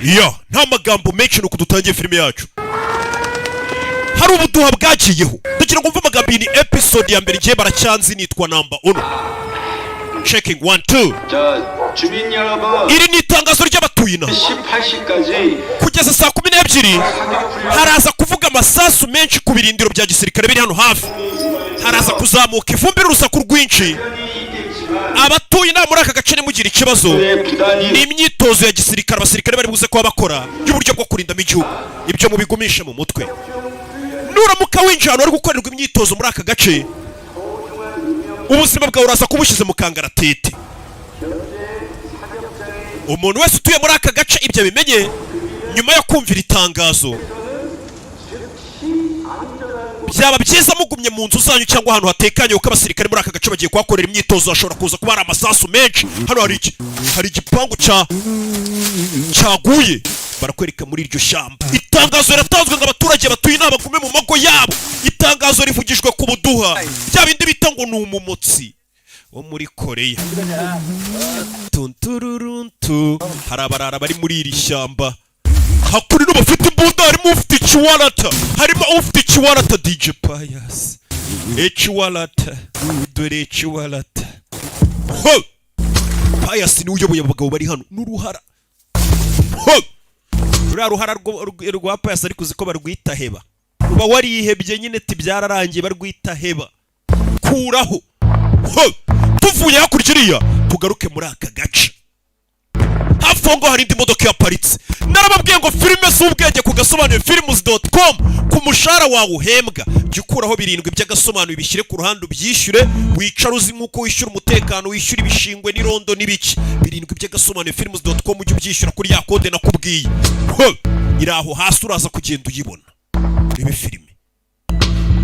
Ya, nta magambo menshi, nuko dutangiye filime yacu. Hari ubuduha bwagiyeho. Ndagira ngo mve amagambo. Iyi ni episode ya mbere. Igihe baracyanzi nitwa Namba Uno. Checking one two. 자, 주민 여러분, Iri ni itangazo ry'abatuye inaha. 18시까지 Kugeza saa 12 haraza kuvuga amasasu menshi ku birindiro bya gisirikare biri hano hafi. Haraza kuzamuka ivumbi n'urusaku rwinshi. Abatuye inaha muri aka gace, ntimugire ikibazo. 부단히 Ni imyitozo ya gisirikare abasirikare bari buze kuba bakora y'uburyo bwo kurindamo igihugu. Ibyo mubigumishe mu mutwe. Nuramuka winjiye ahantu hari gukorerwa imyitozo muri aka gace, ubuzima bwawe uraza kuba ushyize mu kangaratete. Umuntu wese utuye muri aka gace ibyo bimenye. Nyuma yo kumvira itangazo, byaba byiza mugumye mu nzu zanyu cyangwa ahantu hatekanye, kuko abasirikare muri aka gace bagiye kuhakorera imyitozo, hashobora kuza kuba hari amasasu menshi. Hano hari iki? Hari igipangu cyaguye. Barakwereka muri iryo shyamba. Itangazo riratanzwe ngo abaturage batuye inaha bagume mu mago yabo. Itangazo rivugijwe ku buduha, bya bindi bita ngo ni umumotsi wo muri Koreya. Tuntururuntu. Hari abarara bari muri iri shyamba hakurino bafite imbunda. Harimo ufite ikiwarata, harimo ufite ikiwarata. DJ Pius, ikiwarata, dore ikiwarata. Ho! Pius niwe uyoboye abagabo bari hano n'uruhara. Ho! Ruriya ruhara rwa Pius, ariko uzi ko barwita heba? Uba warihebye nyine, ti byararangiye, barwita heba. Kuraho. Ho! Tuvuye hakurya iriya, tugaruke muri aka gace. Hafi aho ngaho hari indi modoka yaparitse. Narababwiye ngo filime z'ubwenge ku gasobanuye films.com. Ku mushahara wawe uhembwa, jya ukuraho 7 by'agasobanuye, ubishyire ku ruhande, ubyishyure, wicare uzi nk'uko wishyura umutekano, wishyura ibishingwe n'irondo n'ibiki. 7 by'agasobanuye films.com ujye ubyishyura kuri ya kode nakubwiye. Ho! Iri aho hasi, uraza kugenda uyibona. Urebe filime.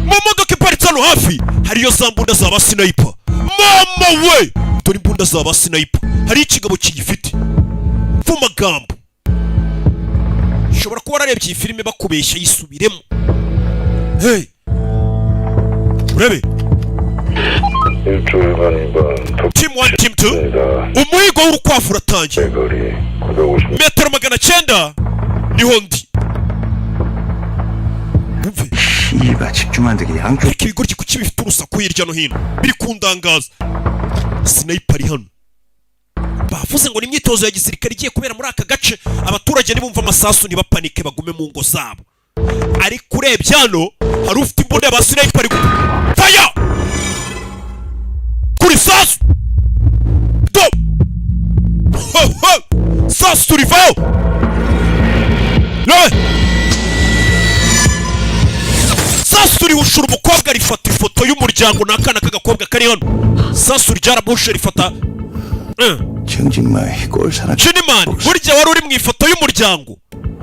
Mu modoka iparitse hano hafi hariyo za mbunda za ba sniper. Mama we, dore imbunda za ba sniper. Hariyo ikigabo kiyifite. Mu magambo, ushobora kuba wararebye iyi filime bakubeshya, yisubiremo. Hey, urebe. 일주일간 이번 Team 1, team 2. 독입니다. Umuhigo w'urukwavu uratangiye. 거리 950 Metero 900 niho ndi. Wumve. 이가 집중 안 되게 양쪽 Ariko ibigoryi kuki bifite urusaku hirya no hino? Biri kundangaza. Sniper ari hano. Bavuze ngo ni imyitozo ya gisirikare igiye kubera muri aka gace. Abaturage nibumva amasasu ntibapanike, bagume mu ngo zabo. Ariko urebye hano hari ufite imbunda ya sniper ari faya kuri sasu. Do ho ho, sasu rivayo. Rebe, sasu rihushura umukobwa, rifata ifoto y'umuryango n'akana k'agakobwa kari hano. Sasu ryaramuhushe rifata. 정진마이 꼴 사나 Jinimani, burya wari uri mu ifoto y'umuryango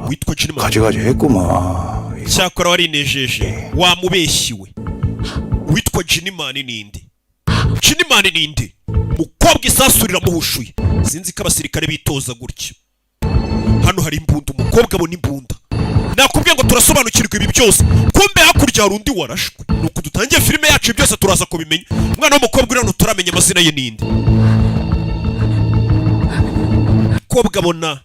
witwa Jinimani. 가져가지 했구만. Cyakora warinejeje, wamubeshyiwe. Witwa Jinimani ninde? Jinimani ninde? Mukobwa isasu riramuhushuye. Sinzi ko abasirikare bitoza gutya. Hano hari imbunda. Umukobwa abona imbunda. Nakubwiye ngo turasobanukirwa ibi byose. Kumbe hakurya hari undi warashwe. Nuko dutangiye filime yacu, ibi byose turaza kubimenya. Umwana w'umukobwa uri hano turamenya amazina ye ninde. Umukobwa abona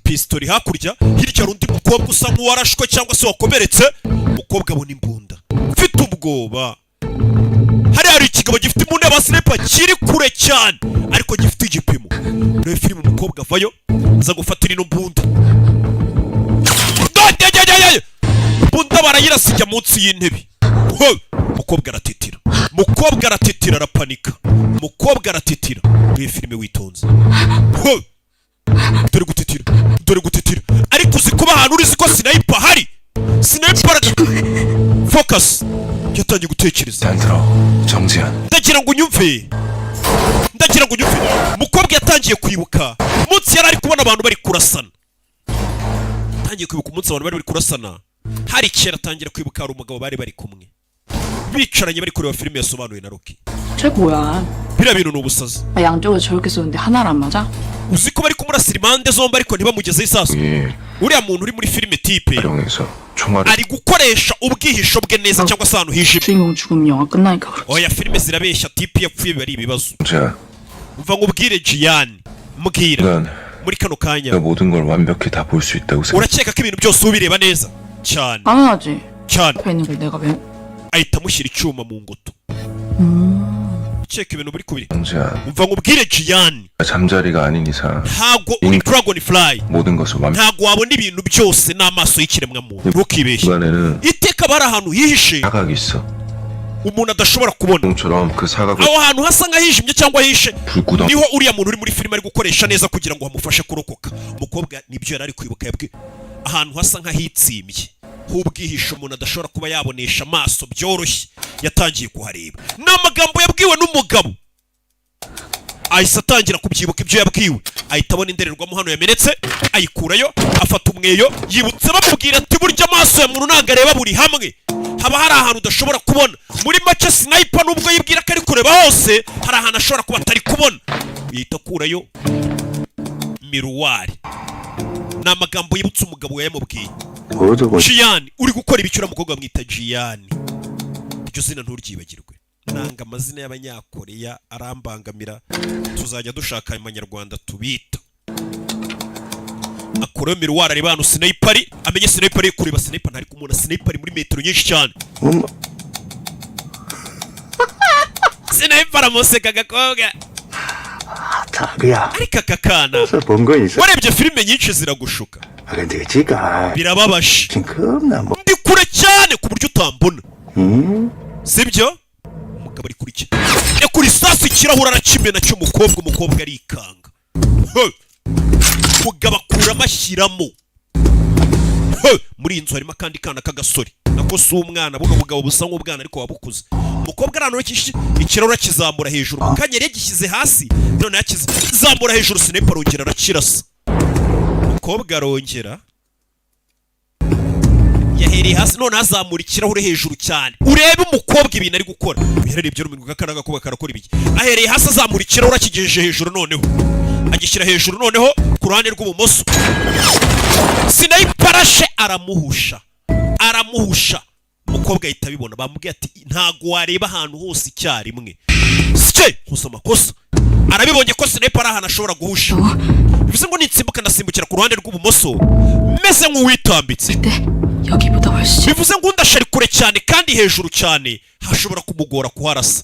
pistori hakurya. Hirya hari undi mukobwa usa nk'uwarashwe cyangwa se wakomeretse. Umukobwa abona imbunda, mfite ubwoba. Hariya hari ikigabo gifite imbunda ya sniper kiri kure cyane, ariko gifite igipimo. Reba filime. Umukobwa avayo, aza gufatira ino mbunda. Dodegegege! Imbunda barayirasa, ijya munsi y'intebe. Ho! Umukobwa aratitira, umukobwa aratitira, arapanika, umukobwa aratitira. Reba filime witonze. Ho! Dore gutitira, dore gutitira. Ariko uzi kuba ahantu uri ko sniper hari? Sniper focus, yatangiye gutekereza. 잘 들어, 정지현. Ndagira ngo unyumve, ndagira ngo unyumve. Umukobwa yatangiye kwibuka umunsi yari ari kubona abantu bari kurasana. Atangiye kwibuka umunsi abantu bari bari kurasana hari kera. Atangira kwibuka hari umugabo bari bari kumwe, bicaranye bari kureba filime yasobanuwe na Rocky. 쟤 뭐야? Biriya bintu ni ubusazi. 아, 양쪽을 저렇게 쏘는데 하나를 안 맞아? Uzi ko bari kumurasira impande zombi ariko ntibamugezeho isasu? 이 Uriya muntu uri muri filime, type, 활용해서 총알을 ari gukoresha ubwihisho bwe neza cyangwa se ahantu hijimye. 주인공 죽으면 영화 끝나니까 그렇지. Oya, filime zirabeshya. Type yapfuye biba ari ibibazo. 자, Mva nkubwire Jiyani, mbwira. 난 Muri kano kanya 내가 모든 걸 완벽히 다 볼 수 있다고 생각. Urakeka ko ibintu byose ubireba neza cyane? 당연하지. Cyane. 앞에 있는 걸 내가 왜? Ahita amushyira icyuma mu ngoto. Ukeka ibintu buri kubiri. 정지한, Umva nkubwire, Jiyani. 잠자리가 아닌 이상 Ntabwo uri dragon fly. 모든 것을 완. Ntabwo wabona ibintu byose n'amaso y'ikiremwamuntu, ntukibeshye. 중간에는 Iteka aba ari ahantu hihishe 사각이 있어. umuntu adashobora kubona. 처럼 그 사각을 Aho hantu hasa nk'ahijimye cyangwa hishe 불구덩. niho uriya muntu uri muri filime ari gukoresha neza kugira ngo hamufashe kurokoka. Umukobwa nibyo yari ari kwibuka, yabwi ahantu hasa nk'ahitsimbye h'ubwihisho umuntu adashobora kuba yabonesha amaso byoroshye. Yatangiye kuhareba, ni amagambo yabwiwe n'umugabo, ahise atangira kubyibuka ibyo yabwiwe. Ahita abona indorerwamo hano yamenetse, ayikurayo, afata umweyo. Yibutse bamubwira ati: "Burya amaso ya muntu ntabwo areba buri hamwe, haba hari ahantu udashobora kubona." Muri make, sniper nubwo yibwira ko ari kureba hose, hari ahantu ashobora kuba atari kubona. Yahita akurayo miroir. Ni amagambo yibutse umugabo yayamubwiye. 뭐저거 Jiyani, uri gukora ibiki? Uriya mukobwa bamwita Jiyani, iryo zina nturyibagirwe. Nanga amazina y'Abanyakoreya, arambangamira. Tuzajya dushaka Amanyarwanda tubita. Akurayo miroir, areba ahantu sniper ari, amenye sniper ari kureba. Sniper ntari kumubona, sniper ari muri metero nyinshi cyane. 엄마. Sniper aramuseka agakobwa. 자기야. Ariko aka kana, 그래서 본거 있어. warebye filime nyinshi ziragushuka. 아, 근데 지가 Birababaje. 지금 겁나 뭐. Ndi kure cyane ku buryo utambona. 응? Sibyo? Umugabo ari kuri cye, yakura isasu, ikirahure arakimena cy'umukobwa. Umukobwa arikanga. He! Umugabo akuramo ashyiramo. He! Muri iyi nzu harimo akandi kana k'agasore, nako si umwana, buno bugabo busa nk'ubwana ariko wabukuze. Umukobwa arantu ikirahure akizamura hejuru, mu kanya yari yagishyize hasi, none yakizamura hejuru. Sniper arongera arakirasa. Umukobwa arongera yahereye hasi, none azamura ikirahure hejuru cyane. Urebe umukobwa ibintu ari gukora. Uyarebye urumva akana gakobwa karakora ibiki? Ahereye hasi azamura ikirahure, akigejeje hejuru, noneho agishyira hejuru, noneho ku ruhande rw'ubumoso sniper arashe, aramuhusha, aramuhusha. Umukobwa ahita abibona. Bamubwiye ati: "Ntago wareba ahantu hose icyarimwe." Sike nkoze amakosa. Arabibonye ko sniper ari ahantu ashobora guhusha, bivuze ngo nitsimbuka ndasimbukira ku ruhande rw'ubumoso meze nk'uwitambitse. 여기보다 훨씬 Bivuze ngo undashe ari kure cyane kandi hejuru cyane, hashobora kumugora kuharasa.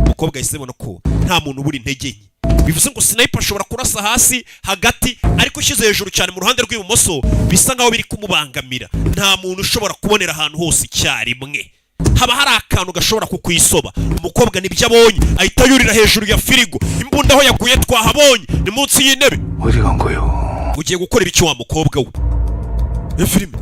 Umukobwa yahise abona ko nta muntu ubura intege nke, bivuze ngo sniper ashobora kurasa hasi, hagati, ariko ushyize hejuru cyane mu ruhande rw'ibumoso bisa nkaho biri kumubangamira. Nta muntu ushobora kubonera ahantu hose icyarimwe, haba hari akantu gashobora kukwisoba. Umukobwa nibyo abonye, ahita yurira hejuru ya firigo. Imbunda aho yaguye twahabonye, ni munsi y'intebe. 어디 간 거요? Ugiye gukora ibiki wa mukobwa we? Iyo filime.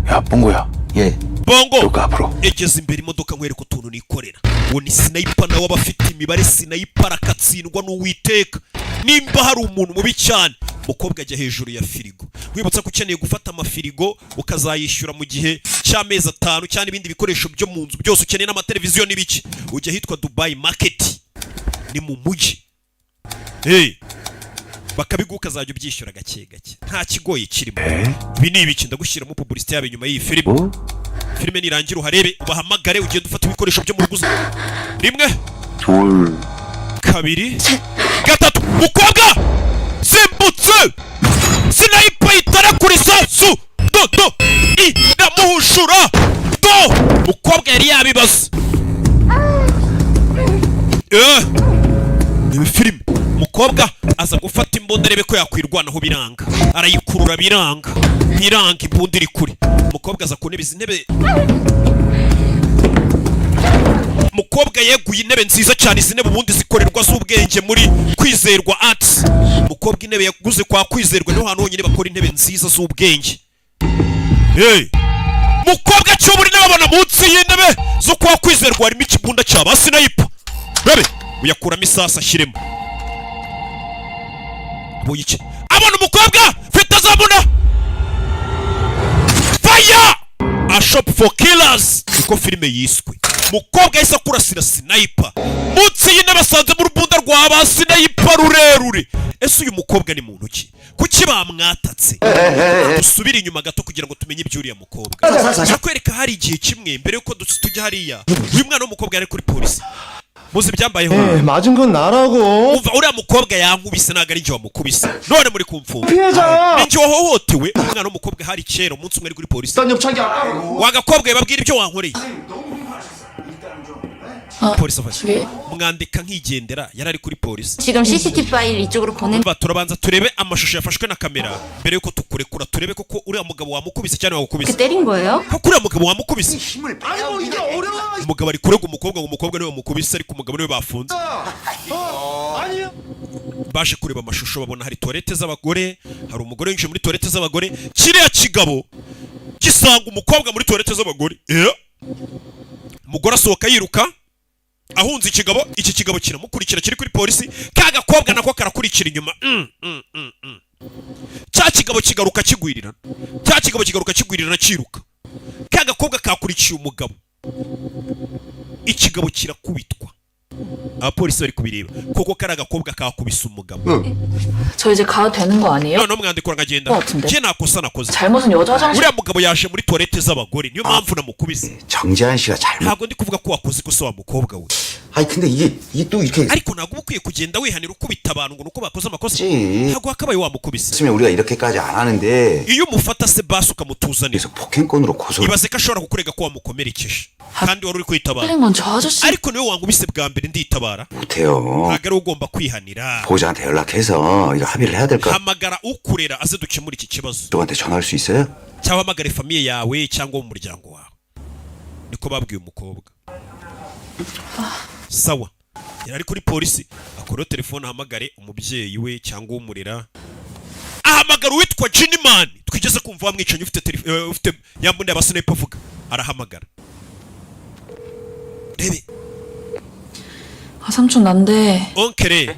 야, 봉구야. 예. Bongo. 너 앞으로. Egeze imbere imodoka nkwereka utuntu nikorera. Uwo ni sniper, nawe aba afite imibare. Sniper arakatsindwa n'Uwiteka nimba hari umuntu mubi cyane. Umukobwa ajya hejuru ya firigo. Wibutsa ko ukeneye gufata amafirigo ukazayishyura mu gihe cy'amezi 5 cyangwa ibindi bikoresho byo mu nzu byose ukeneye n'amateleviziyo n'ibiki, ujya ahitwa Dubai Market, ni mu mujyi. Hey, bakabiguha ukazajya ubyishyura gake gake, nta kigoye kirimo. Ibi ni ibiki? Ndagushyiramo publicité yabo inyuma y'iyi filime. 뭐? Filime nirangira uharebe, ubahamagare, ugende ufata ibikoresho byo mu rugo. Rimwe, 둘, kabiri, gatatu. Mukobwa simbutse, sniper itara kuri sasu do do iramuhushura do. Mukobwa yari yabibaza. Ni filime. Umukobwa aza gufata imbunda arebe ko yakwirwanaho, biranga, arayikurura biranga, biranga, imbunda iri kure. Umukobwa aza ku ntebe, izi ntebe umukobwa yeguye intebe nziza cyane. Izi ntebe ubundi zikorerwa z'ubwenge muri Kwizerwa Arts. Umukobwa intebe yaguze kwa Kwizerwa, niho hantu honyine bakora intebe nziza z'ubwenge. Hey! Mukobwa cyubura intebe, abona munsi y'intebe zo kwa Kwizerwa harimo ikibunda cya ba sniper. Rebe uyakuramo isasu ashyiremo. Abonye iki? Abona umukobwa mfite azabona fire, A Shop for Killers niko filime yiswe. Mukobwa yahise akurasira sniper munsi y'intebe, asanzemo urubunda rwa ba sniper rurerure. Ese uyu mukobwa ni muntu ki? Kuki bamwatatse? Dusubire inyuma gato kugira ngo tumenye iby'uriya mukobwa. Nakwereka hari igihe kimwe mbere yuko tujya hariya, uyu mwana w'umukobwa yari kuri polisi. Muzi ibyambayeho? 예, 맞은 건 나라고. Umva, uriya mukobwa yankubise, ntabwo ari njye wamukubise, none muri kumfunga. 피해자. Ni njye wahohotewe. Umwana w'umukobwa hari kera umunsi umwe ari kuri polisi. 일단 협착이 아까워. Wa gakobwa we, babwira ibyo wankoreye. Polisi afashe 저기 mwandika nkigendera, yari ari kuri polisi. 지금 CCTV 파일 이쪽으로 보낸 Umva, turabanza turebe amashusho yafashwe na kamera mbere yuko tukurekura, turebe koko uriya mugabo wamukubise cyane 그 wamukubise. 때린 거예요? Koko uriya mugabo wamukubise? 아니 뭐 이게 어려워. Umugabo ari kurega umukobwa ngo umukobwa niwe wamukubise, ariko umugabo niwe bafunze. 아니 Baje kureba amashusho, babona hari toilette z'abagore, hari umugore winjiye muri toilette z'abagore. Kiriya kigabo gisanga umukobwa muri toilette z'abagore. Eh? Umugore asohoka yiruka ahunze ikigabo, iki kigabo kiramukurikira kiri kuri polisi, ka gakobwa nako karakurikira inyuma. Cya kigabo kigaruka kigwirirana, cya kigabo kigaruka kigwirirana kiruka, ka gakobwa kakurikiye umugabo, ikigabo kirakubitwa. Abapolisi bari kubireba koko kari agakobwa kakubise umugabo. 저 이제 가도 되는 거 아니에요? Noneho mwandikura nkagenda? 어, 같은데. Njye nta kosa nakoze. 잘못은 여자 화장실 Uriya mugabo yaje muri toilette z'abagore, niyo mpamvu namukubise. 정재한 씨가 잘못. Ntabwo ndi kuvuga ko wakoze ikosa wa mukobwa we. 아니 근데 이게 또 이렇게 Ariko ntabwo uba ukwiye kugenda wihanira ukubita abantu ngo nuko bakoze amakosa. 지. Ntabwo wakabaye wamukubise. 했으면 우리가 이렇게까지 안 하는데 Iyo umufata se basi ukamutuzanira. 그래서 폭행건으로 고소. Ibaze ko ashobora kukurega ko wamukomerekeje kandi wari uri kwitabara. 틀린 건 저 아저씨 Ariko niwe wankubise bwa mbere, nditabara. 못해요. Ntabwo ari we ugomba kwihanira. 보호자한테 연락해서 이거 합의를 해야 될까? Hamagara ukurera aze dukemure iki kibazo. 저한테 전화할 수 있어요? Cyangwa hamagare famille yawe cyangwa mu muryango wawe. Niko babwiye umukobwa. Sawa, yari ari kuri polisi, akuraho telefone ahamagare umubyeyi we cyangwa umurera, ahamagara uwitwa Jinimani twigeze kumva wamwicanyi ufite ufite ya mbunda y'abasniper avuga, arahamagara rebe. 아 삼촌 난데 Oncle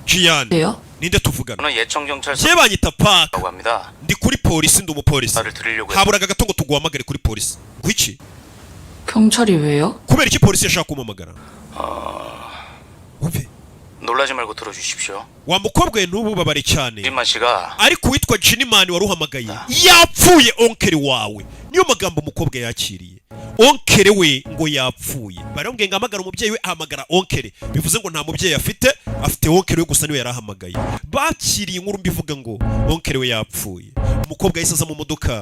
Jian. 왜요? Ninde tuvugana? 저는 예청경찰서라고 Njye banyita Park. 합니다. Ndi kuri polisi, ndi umupolisi. 말을 드리려고 Haburaga gato ngo tuguhamagare kuri polisi. Kuki? 경찰이 왜요? Kubera iki polisi yashaka kumpamagara? Wumve. 놀라지 말고 들어주십시오. Wa mukobwa we, ntububabare cyane. 진만 씨가 Ariko uwitwa Jinimani wari uhamagaye yapfuye, oncle wawe. Niyo magambo umukobwa yakiriye, oncle we ngo yapfuye. Baramubwiye ngo ahamagare umubyeyi we, ahamagara oncle, bivuze ngo nta mubyeyi afite, afite oncle we gusa, niwe yarahamagaye. Bakiriye inkuru mbivuga ngo oncle we yapfuye. Umukobwa yahise aza mu modoka,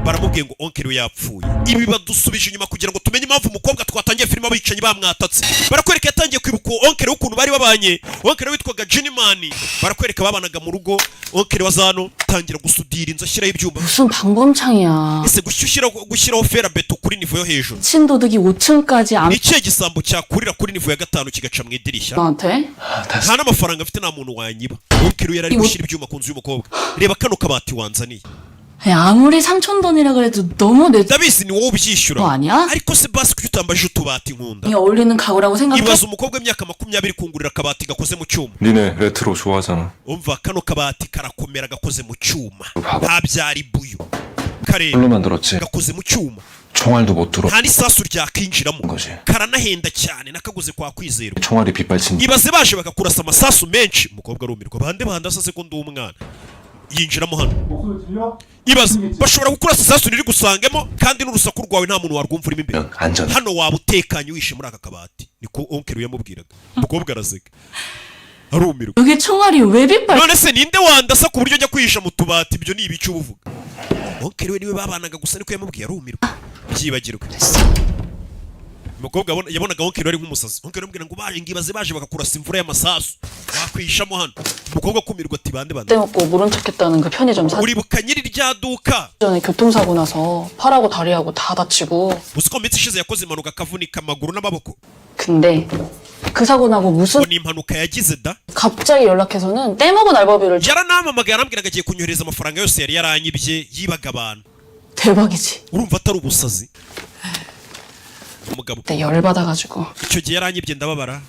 baramubwiye ngo oncle we yapfuye. Ibi badusubije inyuma kugira ngo tumenye impamvu umukobwa twatangiye filime abicanyi bamwatatse. Barakwereka yatangiye kwibuka uwo oncle we, ukuntu bari babanye. Oncle we witwaga Jinimani, barakwereka babanaga mu rugo. Oncle wa zano tangira gusudira inzu, ashyiraho ibyuma. 무슨 방범창이야 Ese gushyiraho fer à béton kuri niveau yo hejuru? 미친 도둑이 5층까지 안 Ni ikihe gisambo cyakurira kuri niveau ya gatanu kigaca mu idirishya? 나한테? Nta n'amafaranga afite, nta muntu wanyiba. Oncle we yari ari gushyira ibyuma ku nzu y'umukobwa. Reba kano kabati wanzaniye. 아니, 아무리 삼촌 돈이라 그래도 너무 내 Ndabizi ni wowe ubyishyura. 거 아니야? Ariko se basi kuki utambajije utubati nkunda? 어울리는 가구라고 생각해? Ibaza umukobwa w'imyaka 20 kungurira akabati gakoze mu cyuma. 니네 레트로 좋아하잖아. Umva, kano kabati karakomera, gakoze mu cyuma, Baba. nta byari buyo kareba. 뭘로 만들었지? Gakoze mu cyuma. 총알도 못 들어. Nta n'isasu ryakinjiramo. 거지. Karanahenda cyane, nakaguze kwa Kwizerwa. 총알이 빗발친 Ibaze baje bakakurasa amasasu menshi. Umukobwa arumirwa, bande bandasa se ko ndi umwana? Yinjiramo hano, ibaze bashobora kukurasa isasu riri gusangemo, kandi n'urusaku rwawe nta muntu warwumva urimo imbere. 안전. Hano waba utekanye wishe muri aka kabati, niko oncle yamubwiraga. Umukobwa araseka, arumirwa. 여기 총알이 왜 빗발? None se ninde wandasa ku buryo njya kwihisha mu tubati? Ibyo ni ibice uba uvuga. Oncle we niwe babanaga gusa, niko yamubwiye, arumirwa. Byibagirwe. Umukobwa yabonaga oncle ari nk'umusazi. Oncle aramubwira ngo baje, ngibaze baje bakakurasa imvura y'amasasu, wakwihishamo hano. Umukobwa akumirwa ati bande bande? 떼먹고 모른 척했다는 그 편의점 Uribuka nyiri rya duka? 사전에 교통사고 나서 팔하고 다리하고 다 다치고 Uzi ko mu minsi ishize yakoze impanuka akavunika amaguru n'amaboko? 근데 그 사고 나고 무슨 Ngo ni impanuka yagize da. 갑자기 연락해서는 떼먹은 알바비를 Yaranampamagaye arambwira ngo agiye kunyohereza amafaranga yose yari yaranyibye, yibaga abantu. 대박이지. Urumva atari ubusazi umugabo? 그때 열받아가지고 Icyo gihe yaranyibye ndababara.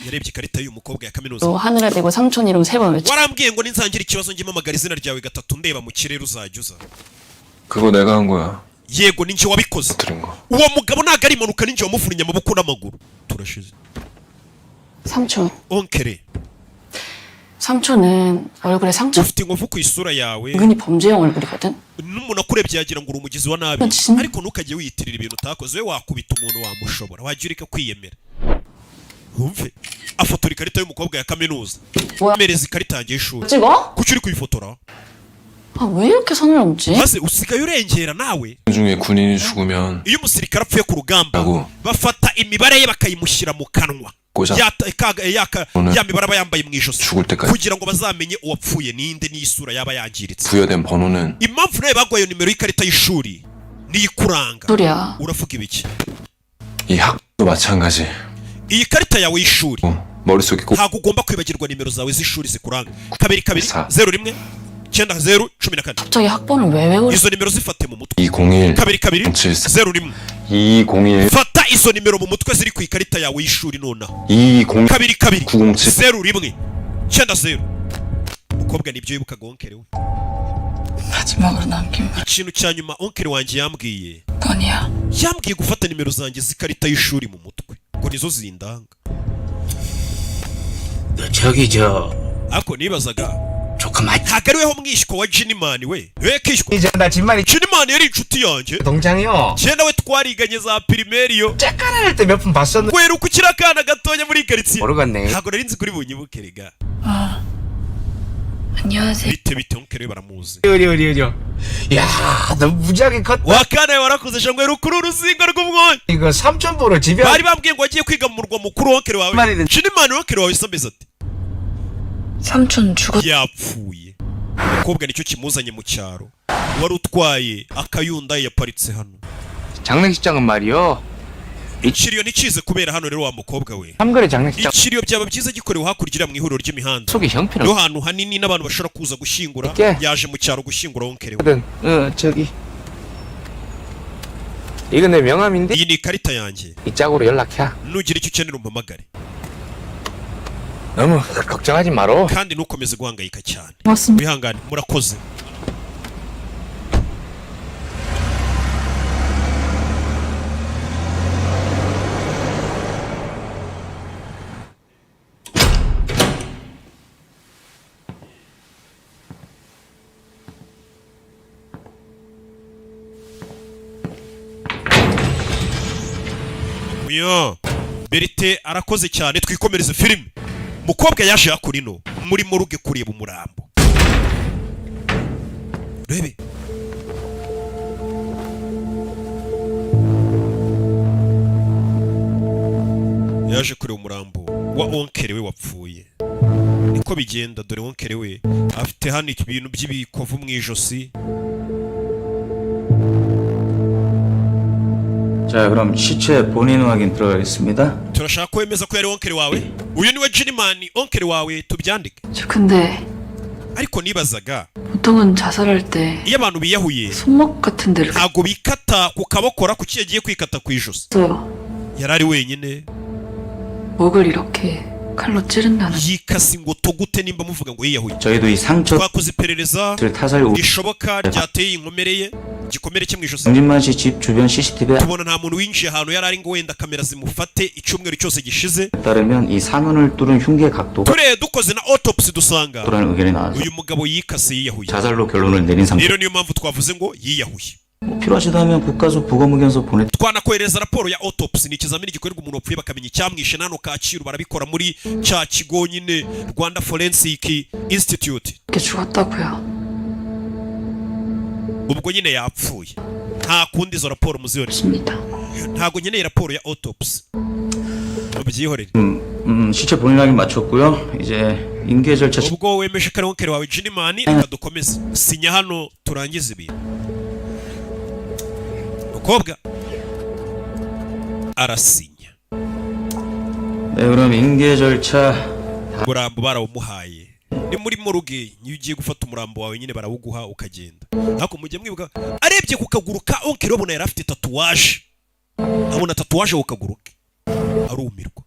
Yarebye ikarita y'uyu mukobwa ya kaminuza. 또 하늘에 대고 삼촌 이름 세 번 외쳐 Warambwiye ngo ninzangira ikibazo njye mpamagara izina ryawe gatatu ndeba mu kirere, uzajya uza. 그거 내가 한 거야. Yego, ninjye wabikoze. 들은 거. Uwo mugabo ntabwo ari impanuka, ninjye wamuvunnye amaboko n'amaguru. Turashize. 삼촌 Oncle. 삼촌은 얼굴에 상처 Ufite inkovu ku isura yawe. 은근히 범죄형 얼굴이거든. N'umuntu akurebye yagira ngo uri umugizi wa nabi. 진짜. Ariko ntukajye wiyitirira ibintu utakoze. We wakubita umuntu wamushobora, wajya ureka kwiyemera. Wumve, afotora ikarita y'umukobwa ya kaminuza. 뭐야? Mereza ikarita yanjye y'ishuri. 찍어? Kuki uri kuyifotora? 아, 왜 이렇게 선을 넘지? Maze usigaye urengera nawe. 중에 군인이 죽으면 Iyo umusirikare apfuye ku rugamba, 라고 bafata imibare ye bakayimushyira mu kanwa. 고장 Ya ya mibare aba yambaye mu ijosi, 죽을 때까지 kugira ngo bazamenye uwapfuye ninde n'isura yaba yangiritse. 부여된 번호는 Impamvu nawe baguhaye iyo nimero y'ikarita y'ishuri niyikuranga. 소리야. Uravuga ibiki? 이 학도 마찬가지. Iyi karita yawe y'ishuri, 어, 머릿속에 꼭 ntabwo ugomba kwibagirwa nimero zawe z'ishuri zikuranga: 22 Sa. 01 90 14. 갑자기 학번을 왜 외우래? Izo nimero zifate mu mutwe. 201 22 7 01. 201 Fata izo nimero mu mutwe ziri ku ikarita yawe y'ishuri nonaha. 20 22 907 01 90. Umukobwa nibyo yibukaga oncle we. 마지막으로 남긴 Ikintu cya nyuma oncle wanjye yambwiye, 말뿐이야. yambwiye gufata nimero zanjye z'ikarita y'ishuri mu mutwe, ngo nizo zindanga. 저기 저 Ariko nibazaga, 조카 맞 ntabwo ari weho mwishywa wa Jinimani we? We kishywa. 이제 나 진만이 Jinimani yari inshuti yanjye. 동창이요. Njye nawe twariganye za primaire yo. 쬐깐할 때 몇 분 봤었는데 Wera uko ukiri akana gatonya muri karitsiye. 모르겠네. Ntabwo nari nzi kuri bunyibuke rega. 아, 안녕하세요. Bite bite, oncle we baramuzi. 어리 어리 어리. 야, 너 무지하게 컸다. Wakana we warakuze sha, ngo kuri uruzingo rw'umwoyo. 이거 삼촌 보러 집에 Bari bambwiye ngo wagiye kwiga mu murwa mukuru, oncle wawe Marire. Jinimani. Oncle wawe se ameze ate? 삼촌 죽었. Yapfuye. Umukobwa nicyo kimuzanye mu cyaro. Wari utwaye akayundayi yaparitse hano. 장례식장은 말이요. Ikiriyo ntikize kubera hano rero, wa mukobwa we. 삼거리 장례식장 Ikiriyo byaba byiza gikorewe hakurya iriya mu ihuriro ry'imihanda, 속이 형편없. niho hantu hanini n'abantu bashobora kuza gushyingura. Ke. Yaje mu cyaro gushyingura oncle we. 어, 저기 이건 내 명함인데 Iyi ni ikarita yanjye. 이 짝으로 연락해. Nugira icyo ukenera umpamagare. 너무 걱정하지 마로. Kandi ntukomeze guhangayika cyane. 고맙습니다. Wihangane, murakoze. Uyo Berite arakoze cyane. Twikomereze filime. Mukobwa yaje hakurino muri morgue kureba umurambo. Rebe, yaje kureba umurambo wa oncle we wapfuye. Niko bigenda. Dore oncle we afite hano ibintu by'ibikovu mu ijosi. 자, 그럼 시체 본인 확인 들어가겠습니다. Turashaka ko wemeza ko yari oncle wawe. Uyu niwe Jinimani, oncle wawe, tubyandike. 저 근데 Ariko nibazaga, 보통은 자살할 때 iyo abantu biyahuye 손목 같은 데를 ntabwo bikata ku kabokora. Kuki yagiye kwikata ku ijosi? 써요. Yari ari wenyine. 목을 이렇게 칼로 찌른다는. Yikase ingoto gute nimba muvuga ngo yiyahuye? 저희도 이 상처를 Twakoze iperereza 타살 우 rishoboka ryateye inkomere ye, igikomere cye mu ijosi. 정진만 씨 집 주변 CCTV에 Tubona nta muntu winjiye ahantu yari ari ngo wenda kamera zimufate icyumweru cyose gishize. 따르면 이 상흔을 뚫은 흉기의 각도가 Tureye dukoze na autopsy dusanga 라는 의견이 나와서 uyu mugabo yikase yiyahuye. 자살로 결론을 내린 상태. Rero niyo mpamvu twavuze ngo yiyahuye. 뭐 필요하시다면 국가수 부검의견서 보내 Twanakohereza raporo ya autopsy. Ni ikizamini gikorerwa umuntu wapfuye bakamenya icyamwishe. Nano Kacyiru barabikora muri cya kigo nyine, Rwanda Forensic Institute. 이렇게 죽었다고요. Ubwo nyine yapfuye, nta kundi. Izo raporo muzibone. 습니다. Ntabwo nkeneye raporo ya autopsy, mubyihorere. 시체 본인 확인 마쳤고요. 이제 인계 절차 Ubwo wemeje ko ari oncle wawe Jinimani, reka dukomeze. Sinya hano turangize ibintu. Mukobwa arasinya. 네, 그럼 인계 절차 Umurambo barawumuhaye. Ni muri morgue, iyo ugiye gufata umurambo wawe nyine barawuguha ukagenda. Ariko mujye mwibuka, arebye ku kaguru ka oncle babona yari afite tatouage, abona tatouage ku kaguru ke, arumirwa.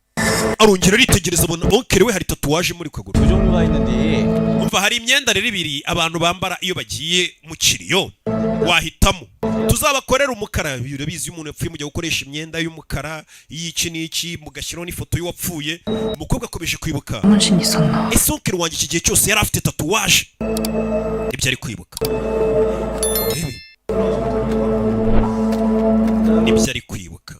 Arongera aritegereza, abona oncle we hari tatouage muri ku kaguru. 두 종류가 있는데 Umva, hari imyenda rero ibiri abantu bambara iyo bagiye mu kiriyo, wahitamo. Tuzabakorera umukara. Urabizi, iyo umuntu yapfuye mujya gukoresha imyenda y'umukara y'iki n'iki, mugashyiraho n'ifoto y'uwapfuye. Umukobwa akomeje kwibuka. 문신 있었나? Ese oncle wanjye iki gihe cyose yari afite tatouage? Ibyo ari kwibuka. Urebe, nibyo ari kwibuka.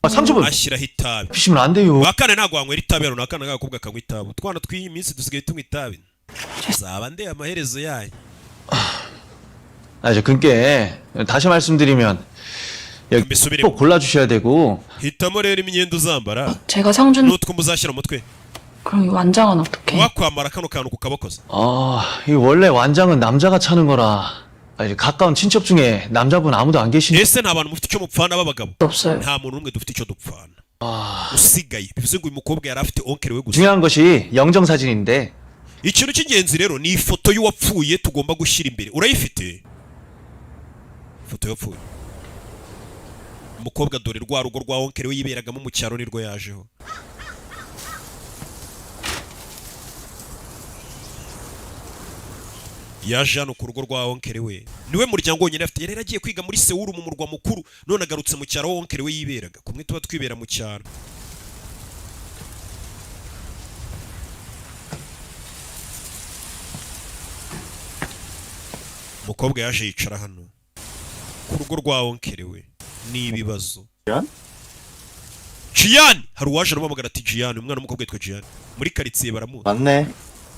아, 상처 Ashyiraho itabi. 피시면 안 돼요. Wakana, ntabwo wanywera itabi hano. Nakana k'agakobwa kanywa itabi. Utwana tw'iyi minsi dusigaye tunywa itabi, zaba ndeba amaherezo yayo. 아, 저 그니까 다시 말씀드리면 여기 Mbisubiremo. 꼭 골라주셔야 되고 Hitamo rero imyenda uzambara 제가 상준 n'utwo muzashyira mu mutwe. 그럼 이 완장은 어떻게? Wakwambara kano kantu ku kaboko se? 아, 이 원래 완장은 남자가 차는 거라 아, 이제 가까운 친척 중에 남자분 아무도 안 계시니 Ese nta bantu mufite icyo mupfana b'abagabo? 없어요. Nta muntu n'umwe dufite icyo dupfana usigaye. Bivuze ngo uyu mukobwa yari afite oncle we gusa. 중요한 것이 영정 사진인데 Ikintu cy'ingenzi rero ni ifoto y'uwapfuye tugomba gushyira imbere. Urayifite, ifoto y'uwapfuye? Umukobwa, dore rwa rugo rwa oncle we yiberagamo mu cyaro nirwo yajeho. Yaje hano ku rugo rwa oncle we, niwe muryango wonyine afite. Yari yaragiye kwiga muri Sewuru mu murwa mukuru, none agarutse mu cyaro aho oncle we yiberaga, kumwe tuba twibera mu cyaro. Umukobwa yaje yicara hano ku rugo rwa oncle we. Ni ibibazo. Jian, hari uwaje aramuhamagara ati Jian. Umwana w'umukobwa witwa Jian muri karitsiye baramuzi. 맞네.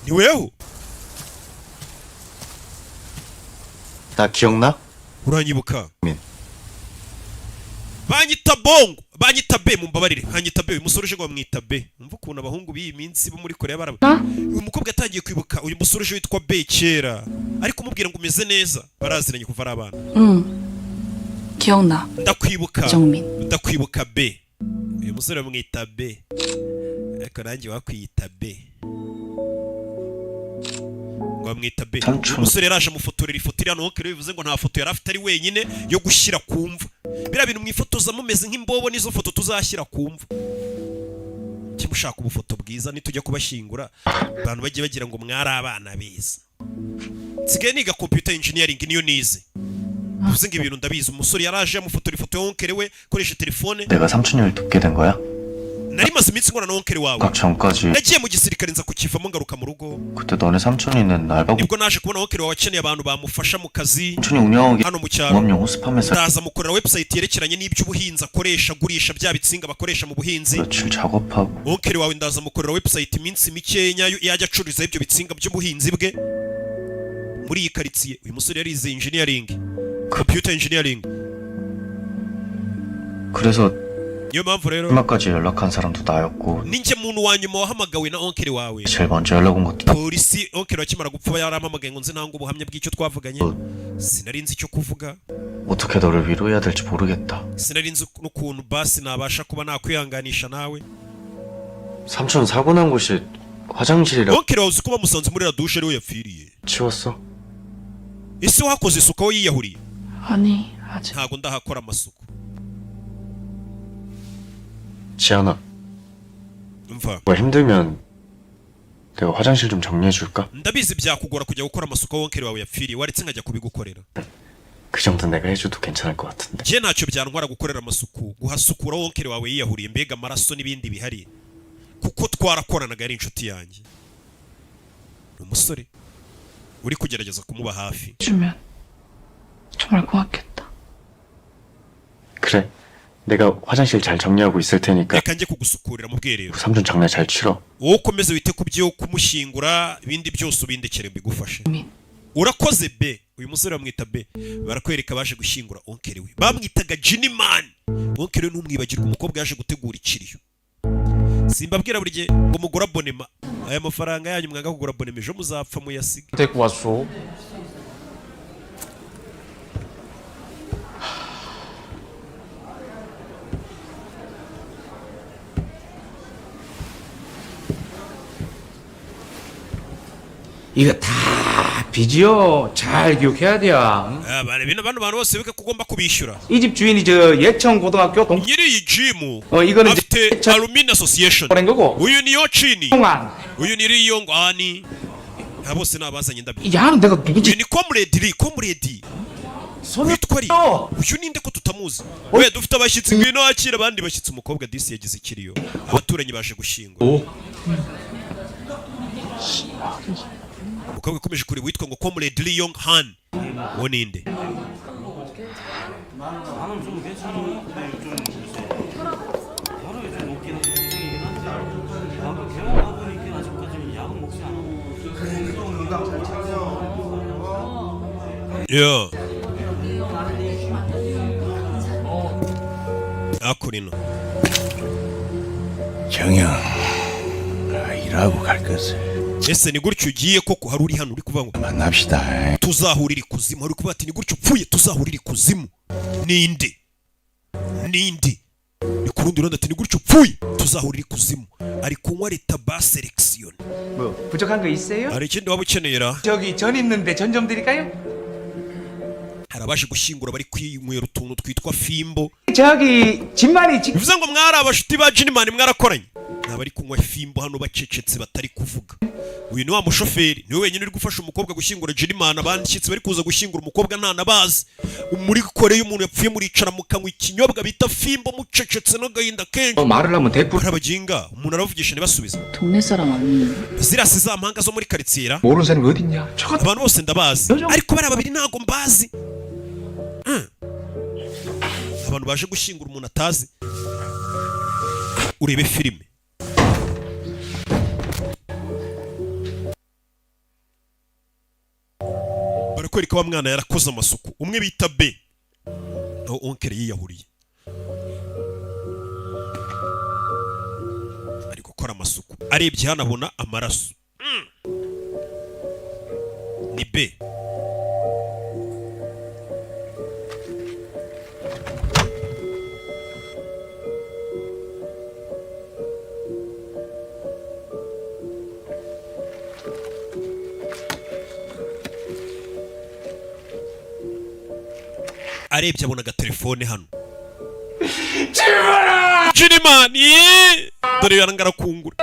Ni weho? 나 기억나? Uranyibuka? Min. Banyita Bongo, banyita B, mumbabarire, banyita B. Uyu musore uje ngo bamwita B. Umva ukuntu abahungu b'iyi minsi bo muri Korea baraba. Uyu mukobwa yatangiye kwibuka uyu musore uje witwa B kera, ariko umubwira ngo umeze neza, baraziranye kuva ari abana. 응. 기억나. Ndakwibuka. 정민. Ndakwibuka B. Uyu musore bamwita B, ariko nanjye wakwiyita B ngo bamwita B. Samchun. Uyu musore yaraje amufotorera ifoto iri hano. Rero bivuze ngo nta foto yari afite ari wenyine yo gushyira ku mva. Biriya bintu mwifotoza mumeze nk'imbobo, nizo foto tuzashyira ku mva. Jya mushaka ubufoto bwiza nitujya kubashyingura, abantu bajye bagira ngo mwari abana beza. Nsigaye niga computer engineering, niyo nize, bivuze ngo ibintu ndabizi. Umusore yaraje amufotora ifoto ya oncle we koresha telefone. 내가 삼촌이를 돕게 된 거야? Nari maze iminsi nkorana na oncle wawe. 각 전까지 Nagiye mu gisirikare, nza kukivamo, ngaruka mu rugo. 그때 너네 삼촌이는 알바고 Nibwo naje kubona oncle wawe akeneye abantu bamufasha mu kazi 삼촌이 운영하기 hano mu cyaro. 농업용 호스팜에서 Ndaza mukorera website yerekeranye n'iby'ubuhinzi akoresha agurisha bya bitsinga bakoresha mu buhinzi. 며칠 작업하고 Oncle wawe ndaza mukorera website iminsi mikeya yajya acururizaho ibyo bitsinga by'ubuhinzi bwe muri iyi karitsiye. Uyu musore yarize engineering, computer engineering. 그래서 Niyo mpamvu rero 마지막까지 연락한 사람도 나였고 ninjye muntu wa nyuma wahamagawe na oncle wawe. 제일 먼저 연락 온 것도 나. Polisi, oncle akimara gupfa yarampamagaye ngo nze ntange ubuhamya bw'icyo twavuganye. Sinari nzi icyo kuvuga. 어떻게 너를 위로해야 될지 모르겠다. Sinari nzi n'ukuntu basi nabasha kuba nakwihanganisha nawe. 삼촌 사고 난 곳이 화장실이라 Oncle wawe uzi ko bamusanze muri la douche ariwe yapfiriye? 치웠어? Ese wakoze isuku aho yiyahuriye? 아니, 아직. Ntago ndahakora amasuku. 지안아, Mva. 뭐 힘들면 내가 화장실 좀 정리해 줄까? Ndabizi byakugora kujya gukora amasuku aho oncle wawe yapfiriye. Waretse nkajya kubigukorera? 그 정도 내가 해줘도 괜찮을 것 같은데. Njye ntacyo byantwara gukorera amasuku, guhasukura aho oncle wawe yiyahuriye, mbega amaraso n'ibindi bihari, kuko twarakoranaga, ari inshuti yanjye. Ni umusore uri kugerageza kumuba hafi. 주면 정말 고맙겠다. 그래, 내가 화장실 잘 정리하고 있을 테니까 Reka njye kugusukurira mu bwiherero. 삼촌 장례 잘 치러. Wowe ukomeze wite ku byo kumushyingura, ibindi byose ubindekere mbigufashe. Urakoze B. Uyu musore bamwita B. Barakwereka baje gushyingura oncle we, bamwitaga Jinimani. Oncle we ntumwibagirwe. Umukobwa yaje gutegura ikiriyo. Simbabwira buri gihe ngo mugure abonnement? Aya mafaranga yanyu mwanga kugura abonnement, ejo muzapfa muyasige. 데리고 왔어. 이거 다 빚이요. 잘 기억해야 돼요. Ah, bano bano bantu bose bibuke ko ugomba kubishyura. 이 집 주인이 저 예청고등학교 동 Nyiri iyi jimu 어, 이거는 afite alumni association. 보낸 거고. Uyu ni Yochini. 동안 Uyu ni Riyongwani. Aba bose ni abazanye indabyo. 야는 내가 누군지 Uyu ni Comrade Lee. Comrade witwa Lee, uyu ninde ko tutamuzi we? Dufite abashyitsi, ngwino wakira abandi bashyitsi. Umukobwa disi yagize ikiriyo, abaturanyi baje gushyingura. Umukobwa ukomeje kureba witwa ngo Comrade Lee Yong Han, uwo ninde? Yeah. Akurino. 정영, 아, 일하고 갈 것을 Ese ni gutyo ugiye koko? Hari uri hano uri kuvuga ngo 만납시다. tuzahurira ikuzimu. Hari uri kuvuga ati ni gutyo upfuye, tuzahurira ikuzimu. Ninde? Ninde? Ni ku rundi ruhande ati ni gutyo upfuye, tuzahurira ikuzimu. Ari kunywa leta ba selection. 뭐 부족한 거 있어요? Hari ikindi waba ukeneye ra? 저기 전 있는데 전 좀 드릴까요? Hari abaje gushyingura bari kwinywera utuntu twitwa fimbo. 저기 집만이 지... Bivuze ngo mwari abashuti ba Jinimani, mwarakoranye. Ni abari kunywa fimbo hano bacecetse batari kuvuga. Uyu ni wa mushoferi, niwe wenyine uri gufasha umukobwa gushyingura Jinimani. Abashyitsi bari kuza gushyingura umukobwa ntanabazi. Muri Koreya iyo umuntu yapfuye muricara mukanywa ikinyobwa bita fimbo mucecetse n'agahinda kenshi. 어, 말을 하면 대꾸 Hari abaginga umuntu arabavugisha ntibasubize. 동네 사람 아니? Ziriya si za mpanga zo muri karitsiye ra? 모르는 사람이 어딨냐? 저거 Abantu bose ndabazi, ariko bariya babiri ntabwo mbazi. Abantu baje gushyingura umuntu atazi. Urebe filime. Barakwereka wa mwana yarakoze amasuku, umwe bita B, aho onkere yiyahuriye ari gukora amasuku, arebye hano abona amaraso. Ni B. Arebye abona agatelefone hano. Jirimani, dore yarangarakungura,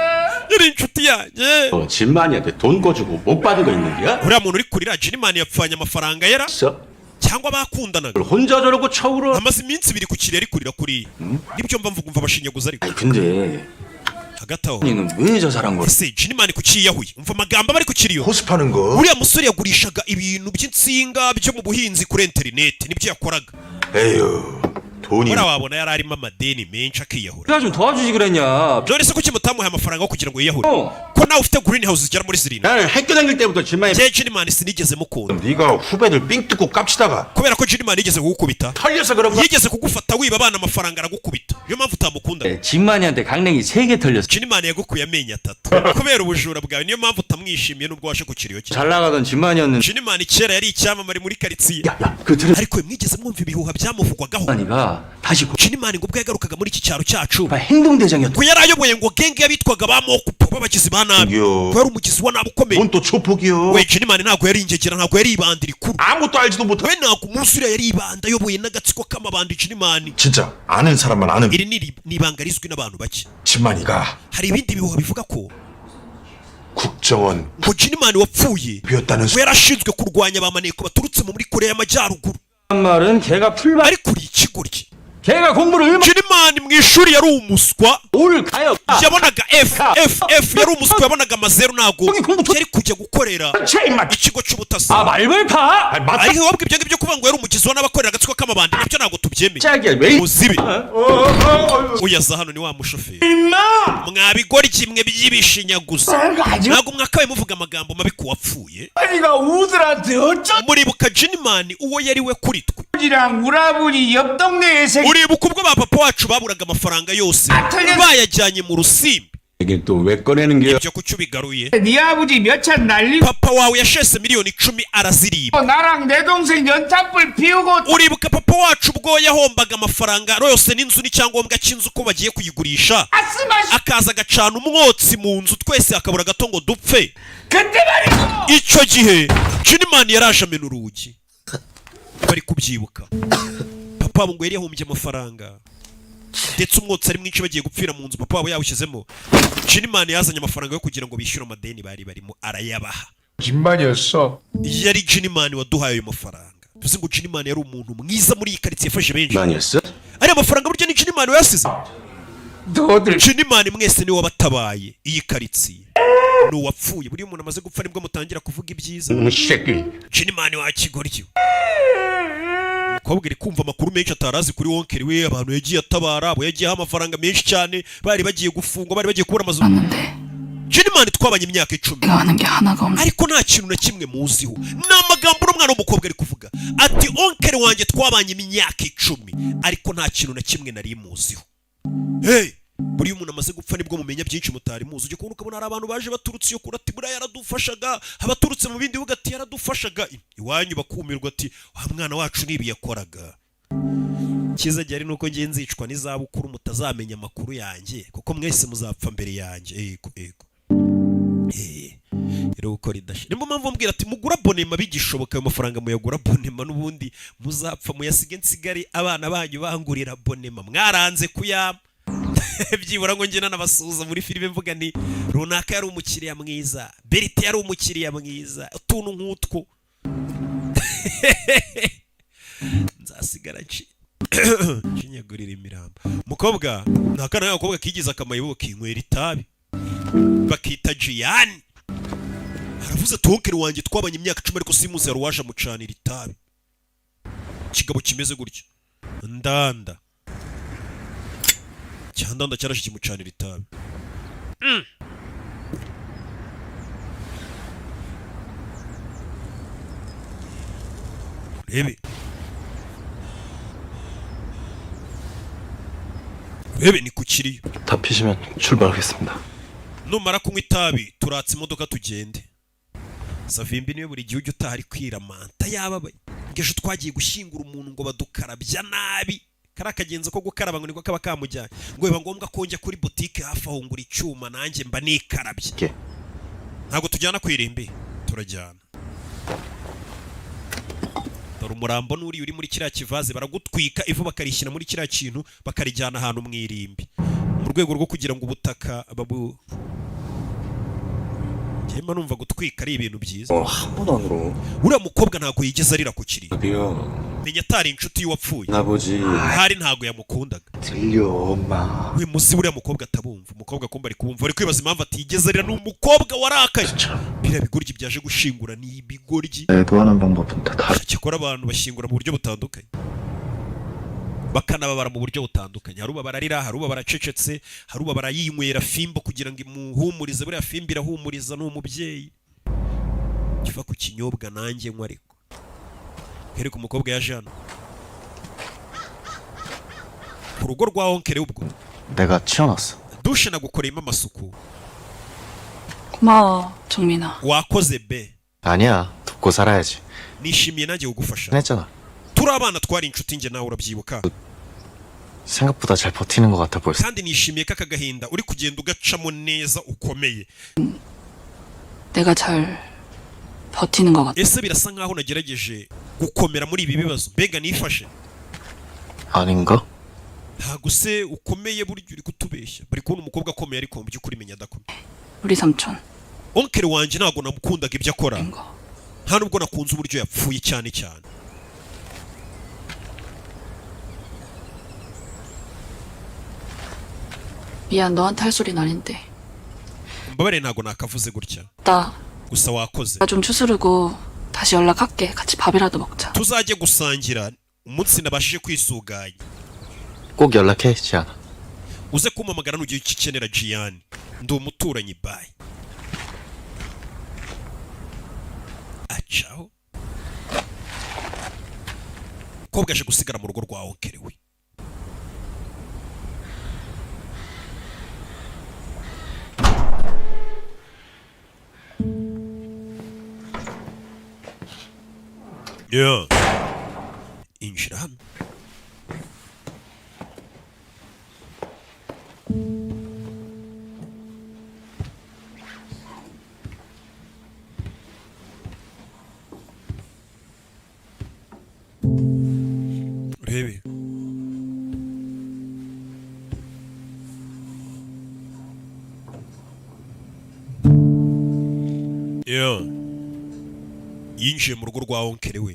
yari inshuti yanjye. 어, 진만이한테 돈 꺼주고 못 받은 거 있는 게야? Uriya muntu uri kurira, Jirimani yapfanye amafaranga yera 있어? cyangwa bakundanaga. 혼자 저러고 쳐울어? Amaze iminsi 2 ku kirere ari kurira kuriya, nibyo mva mvuga, umva abashinyaguzi ariko. 아니 근데 Hagati aho, 니는 왜 저 사람 걸? ese Jinimani kuki yiyahuye? Umva amagambo aba ari ku kiriyo. 호수 파는 거. Uriya musore yagurishaga ibintu by'insinga byo mu buhinzi kuri interineti, nibyo yakoraga. 에휴, 돈이 Buriya wabona yari arimo amadeni menshi akiyahura. 내가 좀 도와주지 그랬냐? None se kuki mutamuhaye amafaranga yo kugira ngo yiyahure, 어. ko nawe ufite green house zigera muri 7? 나는 학교 다닐 때부터 진만이 Njye Jinimani sinigeze mukunda. 네가 후배들 삥 뜯고 깝치다가 Kubera ko Jinimani yigeze kugukubita. 털려서 그런 거야. Yigeze kugufata wiba abana amafaranga aragukubita, niyo mpamvu utamukunda. 진만이한테 강냉이 세 개 털렸어. Jinimani yagukuye amenyo atatu kubera ubujura bwawe, niyo mpamvu utamwishimiye nubwo waje ku kiriyo cye. 잘 나가던 진만이었는데 Jinimani kera yari icyamamare muri karitsiye. 그 들은 Ariko mwigeze mwumva ibihuha byamuvugwagaho? 진만이가 다시 Jinimani ngo ubwo yagarukaga muri iki cyaro cyacu, 행동대장이었다. ngo yari ayoboye ngo genge y'abitwaga ba mokupo b'abagizi ba nabi, Yo. ko yari umugizi wa nabi ukomeye. 뭔 또 조폭이요? We, Jinimani ntabwo yari ingegera, ntabwo yari ibandi rikuru. 아무것도 알지도 못하. We, ntabwo umunsi uriya yari ibanda ayoboye n'agatsiko k'amabandi Jinimani. 진짜 아는 사람만 아는 Iri ni ibanga rizwi n'abantu bake. 진만이가 Hari ibindi bihuha bivuga ko 국정원 ngo Jinimani wapfuye 비었다는 ngo yarashinzwe kurwanya ba maneko baturutse muri Korea y'Amajyaruguru. 말은 걔가 풀바 Ariko uri ikigoryi. 걔가 공부를 얼마 Jinimani mu ishuri yari umuswa, 올 가요. yabonaga F F F, yari umuswa, yabonaga amazeru, ntabwo yari kujya gukorera ikigo cy'ubutasi. 아 말벌 파? Ariko wabwo ibyo ngibyo kuvuga ngo yari umugizi wa n'abakorera agatsiko k'amabandi, nabyo ntabwo tubyemeye. 짝이야 왜? Muzibe uyaza hano ni wa mushoferi. Mwabigoryi mwe by'ibishinyaguzi, ntabwo mwakabaye muvuga amagambo mabi ku wapfuye. 아니가 우들한테 어쩌지랑 Muribuka Jinimani uwo yari we kuri twe? 우라분이 옆 동네에 새 Uribuka ubwo ba papa wacu baburaga amafaranga yose bayajyanye mu rusimbi? 이게 또 왜 꺼내는 게야? Ibyo kuki ubigaruye? 네 아버지 몇 차 날리고 Papa wawe yashese miliyoni 10 araziriba. 나랑 내 동생 연탄불 피우고 Uribuka papa wacu ubwo yahombaga amafaranga yose n'inzu n'icyangombwa cy'inzu ko bagiye kuyigurisha, 아스마 akaza agacana umwotsi mu nzu, twese akabura gato ngo dupfe? 그때 말이야. Icyo gihe Jinimani yaraje amena urugi. Bari kubyibuka, papa wabo ngo yari yahombye amafaranga ndetse umwotsi ari mwinshi, bagiye gupfira mu nzu, papa wabo yawushyizemo. Jinimani yazanye amafaranga yo kugira ngo bishyure amadeni bari barimo arayabaha. 진만이었어. Yari Jinimani waduhaye ayo mafaranga. Bivuze ngo Jinimani yari umuntu mwiza muri iyi karitsiye, yafashe benshi. 진만이었어? Ariya mafaranga burya ni Jinimani wayasize. 너들 Jinimani mwese niwe wabatabaye iyi karitsiye. Ni uwapfuye. Buriya umuntu amaze gupfa nibwo mutangira kuvuga ibyiza. 이 새끼. Jinimani wa kigoryi. Umukobwa ari kumva amakuru menshi atarazi kuri oncle we, abantu yagiye atabara, abo yagiye aha amafaranga menshi cyane, bari bagiye gufungwa, bari bagiye kubura amazu. Jenimani twabanye imyaka 10, 내가 아는 게 하나가 없네. ariko nta kintu na kimwe muziho. Ni amagambo n'umwana w'umukobwa ari kuvuga ati oncle wanjye twabanye imyaka 10, ariko nta kintu na kimwe nari muziho. Hey, buriya umuntu amaze gupfa nibwo mumenya byinshi mutari muzi. Ujya kubona ukabona hari abantu baje baturutse iyo kure ati buriya yaradufashaga, abaturutse mu bindi bihugu ati yaradufashaga, iwanyu bakumirwa ati wa mwana wacu nibi yakoraga. Cyiza gihari ni uko ngiye nzicwa n'izabukuru mutazamenya amakuru yanjye, kuko mwese muzapfa mbere yanjye. Ego ego. Rero gukora idashira niyo mpamvu mbwira ati mugura abonema bigishoboka, ayo mafaranga muyagura abonema, n'ubundi muzapfa muyasige nsigare abana banyu bangurira abonema mwaranze kuyampa. Byibura ngo njye nanabasuhuza muri filime mvuga nti runaka yari umukiriya mwiza, Berite yari umukiriya mwiza, utuntu nk'utwo nzasigara nshinyagurira imirambo. Umukobwa ni akana k'agakobwa kigize akamayibo kinywera itabi bakita Jiyani, aravuze ati oncle wanjye twabanye imyaka 10 ariko simuzi, yari uwaje amucanira itabi. Ikigabo kimeze gutya ndanda cyandanda cyaraje kimucanira itabi. Rebe rebe ni ku kiriyo. 다 피시면 출발하겠습니다. Numara kunywa itabi turatse imodoka tugende. Savimbi niwe buri gihe ujya utaha ari kwiramanta yababaye, ngo ejo twagiye gushyingura umuntu ngo badukarabya nabi, kari akagenzo ko gukaraba ngo niko kaba kamujyanye, ngo biba ngombwa ko njya kuri butike hafi aho ngura icyuma nanjye mba nikarabye. Ntabwo tujyana ku irimbi, turajyana. Dore umurambo n'uriya uri muri kiriya kivaze, baragutwika ivu bakarishyira muri kiriya kintu bakarijyana ahantu mu irimbi mu rwego rwo kugira ngo ubutaka babu. Njyewe numva gutwika ari ibintu byiza. 한 번도 안 울어. Uriya mukobwa ntabwo yigeze arira ku kiriyo. 비요. Menya atari inshuti y'uwapfuye. 아버지. Ahari ntabwo yamukundaga. 들려 엄마. We muzi uriya mukobwa atabumva, umukobwa akumva ari kubumva, ari kwibaza impamvu atigeze arira. Ni umukobwa warakaye. Biriya bigoryi byaje gushingura ni ibigoryi. 애도하는 방법은 다 다르. Cyakora abantu bashyingura mu buryo butandukanye, bakanababara mu buryo butandukanye. Hari ubabara arira, hari ubabara acecetse, hari ubabara yinywera fimbo kugira ngo imuhumurize. Buriya fimbo irahumuriza, ni umubyeyi kiva ku kinyobwa nanjye nywa. Ariko kereka umukobwa yaje hano ku rugo rwa oncle ubwo. 내가 치워놨어. Dushe nagukoreyemo amasuku. 고마워, 정민아. Wakoze be. 아니야. 돕고 살아야지. Nishimiye nanjye kugufasha. 했잖아. Turi abana twari inshuti njye nawe, urabyibuka? 생각보다 잘 버티는 것 같아 보였어. Kandi nishimiye ko aka gahinda uri kugenda ugacamo neza, ukomeye. 내가 잘 버티는 것 같아. Ese birasa nkaho nagerageje gukomera muri ibi bibazo, mbega nifashe? 아닌가? Ntabwo se ukomeye, burya uri kutubeshya. Bari kubona umukobwa akomeye ariko mu by'ukuri menya adakomeye. 우리 삼촌. Oncle wanjye ntabwo namukundaga ibyo akora, nta nubwo nakunze uburyo yapfuye cyane cyane. 미안, 너한테 할 소린 아닌데. Mbabarire ntabwo nakavuze gutya. 나 Gusa wakoze. 좀 추스르고 다시 연락할게. 같이 밥이라도 먹자. Tuzajye gusangira umunsi nabashije kwisuganya. 꼭 연락해, 지안아. Uze kumpamagara nugira icyo ukenera Jiyani, ndi umuturanyi. Bayi acaho. Umukobwa aje gusigara mu rugo rwa oncle we. Yeah. Injira hano. Urebe Yeah. Yinjiye mu rugo rwa oncle we.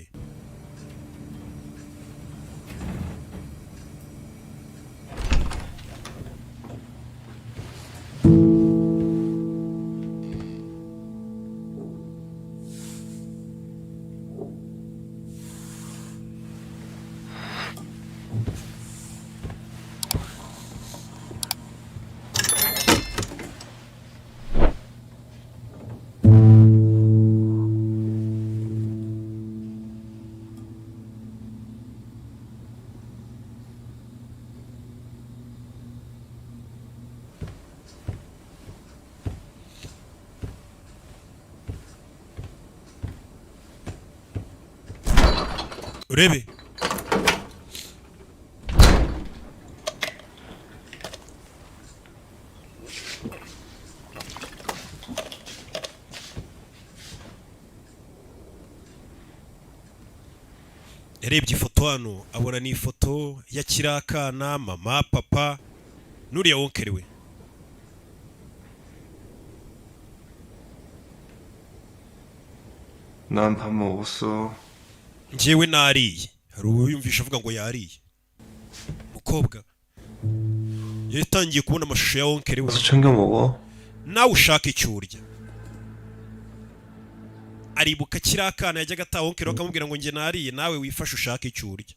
Urebe yarebye ifoto hano, abona ni ifoto ya kirakana, mama, papa n'uriya wonkerewe. 난 밥 먹었어. Njyewe nariye. Hari uwiyumvisha avuga ngo yariye. Mukobwa yatangiye kubona amashusho ya onkere we. 가서 챙겨 먹어. Nawe ushaka icyo urya. Aribuka kiriya kana yajyaga ataha, onkere we akamubwira ngo njye nariye, nawe wifashe ushake icyo urya.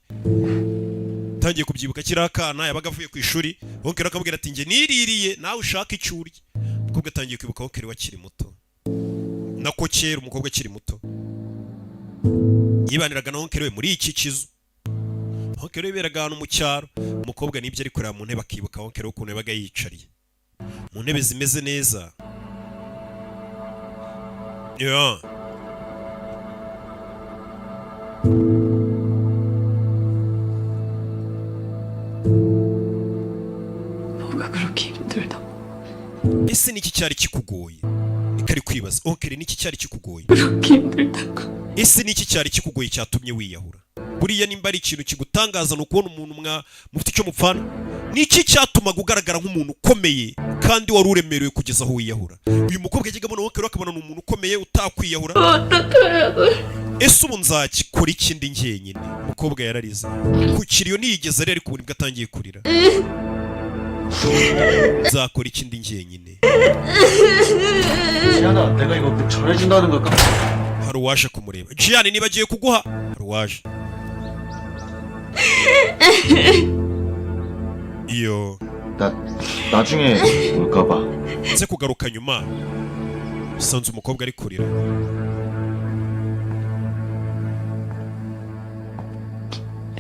Atangiye kubyibuka kiriya kana yabaga avuye ku ishuri, onkere we akamubwira ati njye niririye, nawe ushake icyo urya. Umukobwa atangiye kwibuka onkere we akiri muto, nako kera umukobwa akiri muto yibaniraga na onkere we muri iki kizu. Onkere we yiberaga ahantu mu cyaro. Umukobwa nibyo ari kureba mu ntebe, akibuka onkere we ukuntu yabaga yiyicariye mu ntebe zimeze neza. Yeah. 뭐가 그렇게 힘들다고. Ese niki cyari kikugoye? Niko ari kwibaza. Onkere, niki cyari kikugoye? 그렇게 힘들다고. Ese niki cyari kikugoye cyatumye wiyahura? Buriya nimba ari ikintu kigutangaza, ni ukubona umuntu mwa mufite icyo mupfana. Niki cyatumaga ugaragara nk'umuntu ukomeye kandi wari uremerewe kugeza aho wiyahura? Uyu mukobwa yajyaga abona onkere, akabona ni umuntu ukomeye utakwiyahura. Ese ubu nzakikora ikindi njyenyine? Umukobwa yararize ku kiriyo, ntiyigeze arira, ariko ubu nibwo atangiye kurira. Nzakora ikindi njyenyine? 지안아, 내가 이거 그 전해준다는 걸 깜짝. Hari uwaje kumureba. Jiyani, niba agiye kuguha, hari uwaje iyo. 나 나중에 올까 봐. Nze kugaruka nyuma. Usanze umukobwa ari kurira.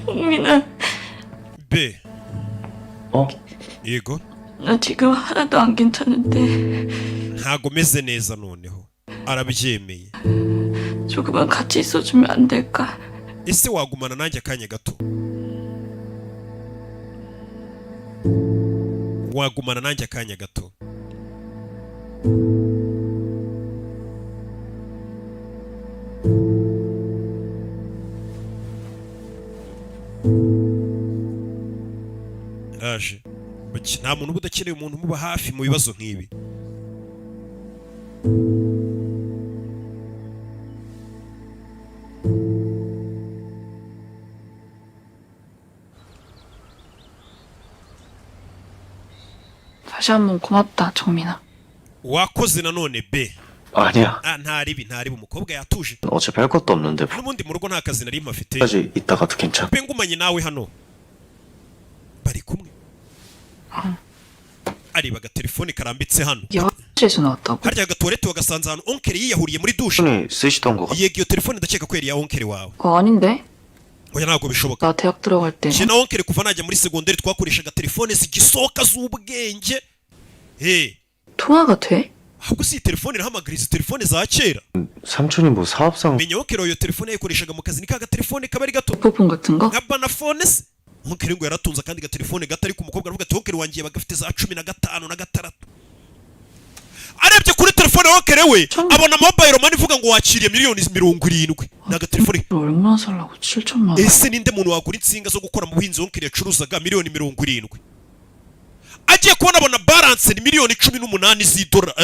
영민아, B. 어? Yego. 나 지금 하나도 안 괜찮은데 Ntago meze neza. Noneho arabyemeye. 조금만 같이 있어주면 안 될까? Ese wagumana nanjye akanya gato? Wagumana nanjye akanya gato? Raje. Nta muntu uba udakeneye umuntu umuba hafi mu bibazo nk'ibi. 다시 한번 고맙다, 정민아. Wakoze nanone be. 아니야. Ah, ntaribi, ntaribi. Umukobwa yatuje. 어차피 할 것도 없는데 N'ubundi mu rugo nta kazi nari mpafite. 까지 있다가도 괜찮아. Mbe ngumanye nawe hano. Bari kumwe, areba agatelefone karambitse hano. 화장실에서 나왔다고? Harya agatuwarete wagasanze ahantu onkere yiyahuriye muri dushe? 손이 쓰시던 거 같아. Yego, iyo telefone ndakeka ko yari iya onkere wawe. 그거 아닌데? Oya, ntabwo bishoboka. 나 대학 들어갈 때 Njye na onkere kuva najya muri segonderi twakoreshaga telefone zigisohoka z'ubwenge. Eh, 통화가 돼? ahubwo si iyi telefone irahamagara, izi telefone za kera. 삼촌이 뭐 사업상 Menya onkere iyo telefone yayikoreshaga mu kazi, ni ka gatelefone kaba ari gato. 대포폰 같은 거? Nka banafone se? Onkere ngo yaratunze akandi gatelefone gato, ariko umukobwa aravuga ati onkere wanjye bagafite za 15 na 6. Arebye kuri telefone onkere we, abona mobile money ivuga ngo wakiriye miliyoni 70. Ni agatelefone. 얼마나 살라고 7천만 원. Ese ninde muntu wagura insinga zo gukora mu buhinzi onkere yacuruzaga miliyoni 70? Agiye kubona abona balance ni miliyoni 18 z'idora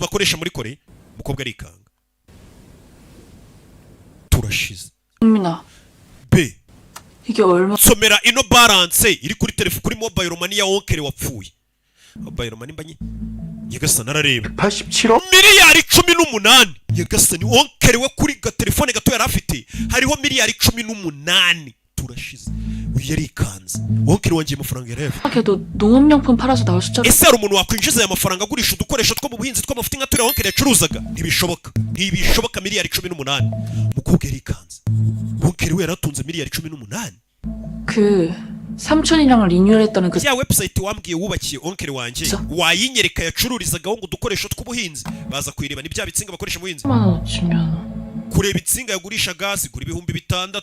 bakoresha muri Korea. Umukobwa arikanga, turashize. 정민아, B. 이게 얼마? Nsomera ino balance iri kuri telefone, kuri mobile money ya onkere wapfuye. Mobile money mbanye, nyagasani, arareba. 87억? Miliyari 18! Nyagasani, onkere we kuri gatelefone gato yari afite hariho miliyari 18. Turashize. Uyu yarikanze, onkere wanjye amafaranga yari ayafite. 걔도 농업용품 팔아서 나올 숫자로 Ese hari umuntu wakwinjiza aya mafaranga agurisha udukoresho two mu buhinzi tw'amafuti nka turiya onkere yacuruzaga? Ntibishoboka, ntibishoboka. Miliyari 18! Umukobwa yarikanze, onkere we yaratunze miliyari 18. 그 삼촌이랑 리뉴얼했다는 그 Ya website wambwiye wubakiye onkere wanjye, wayinyereka yacururizagaho ngo udukoresho tw'ubuhinzi? Baza kuyireba, ni bya bitsinga bakoresha mu buhinzi. 3만 원어치면 Kureba insinga yagurishaga zigura 6000,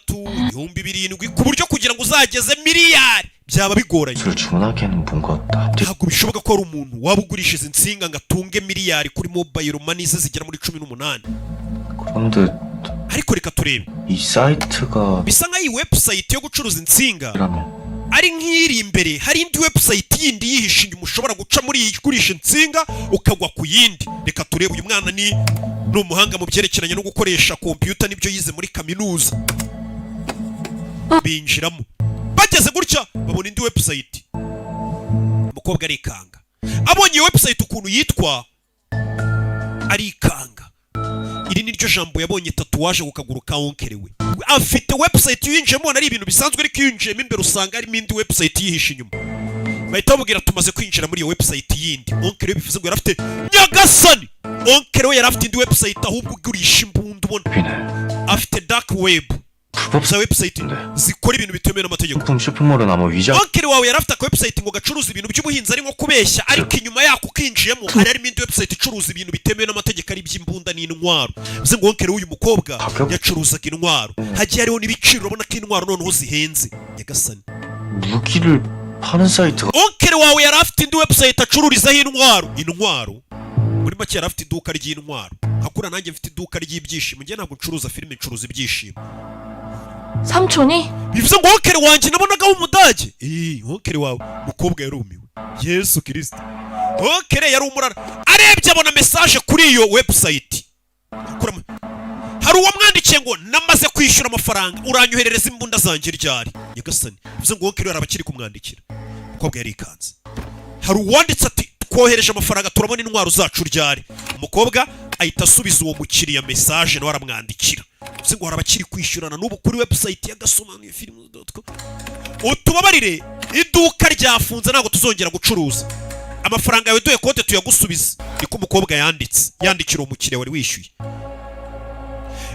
7000, ku buryo kugira ngo uzageze miliyari byaba bigoranye. 술 주문하기에는 뭔가 납득 Ntabwo bishoboka ko hari umuntu waba ugurisha izi nsinga ngo atunge miliyari kuri mobile money ze zigera muri 18. 그런데 Ariko reka turebe. 이 사이트가 Bisa nk'aho iyi website yo gucuruza insinga 라면 ari nk'iri imbere, hari indi website yindi yihishe inyuma, ushobora guca muri iyi igurisha insinga ukagwa ku yindi. Reka turebe. Uyu mwana ni umuhanga mu byerekeranye no gukoresha kompiyuta, nibyo yize muri kaminuza. Binjiramo, bageze gutya babona indi website. Umukobwa arikanga abonye iyo website ukuntu yitwa, arikanga. Iri ni ryo jambo yabonye tatouage ku kaguru ka oncle we. Afite website, iyo uyinjiyemo ubona ari ibintu bisanzwe, ariko iyo uyinjiyemo imbere usanga harimo indi website yihishe inyuma. Bahita bamubwira, tumaze kwinjira muri iyo website yindi. Oncle we bivuze ngo yari afite, nyagasani, oncle we yari afite indi website ahubwo igurisha imbunda. Ubona afite dark web za website zikora ibintu bitemewe n'amategeko. 품 쇼핑몰은 아마 위장 Oncle wawe yari afite aka website ngo gacuruza ibintu by'ubuhinzi, ari nko kubeshya, ariko inyuma yako ukinjiyemo hari harimo indi website icuruza ibintu bitemewe n'amategeko, ari iby'imbunda n'intwaro. Bivuze ngo oncle w'uyu mukobwa yacuruzaga intwaro, hagiye hariho n'ibiciro. Urabona ko intwaro noneho zihenze, nyagasani. 무기를 파는 사이트가 Oncle wawe yari afite indi website acururizaho intwaro. Intwaro muri make, yari afite iduka ry'intwaro. Hakura nanjye mfite iduka ry'ibyishimo. Njye ntabwo ncuruza filime, ncuruza ibyishimo. 삼촌이? Bivuze ngo oncle wanjye nabonaga w'umudage, oncle wawe. Mukobwa yarumiwe. Yesu Kirisito, oncle yari umurara. Arebye abona message kuri iyo website. Hari uwamwandikiye ngo namaze kwishyura amafaranga, uranyoherereza imbunda zanjye ryari? Nyagasani, bivuze ngo oncle yari abakiri kumwandikira. Umukobwa yarikanze. Hari uwanditse ati twohereje amafaranga, turabona intwaro zacu ryari? Umukobwa ahita asubiza uwo mukiriya message, nawe aramwandikira. Bivuze ngo hari abakiri kwishyurana n'ubu kuri website ya gasobanuyefilm.com. Utubabarire, iduka ryafunze, ntabwo tuzongera gucuruza. Amafaranga yawe duhe konte tuyagusubize. Niko umukobwa yanditse, yandikira uwo mukiriya wari wishyuye.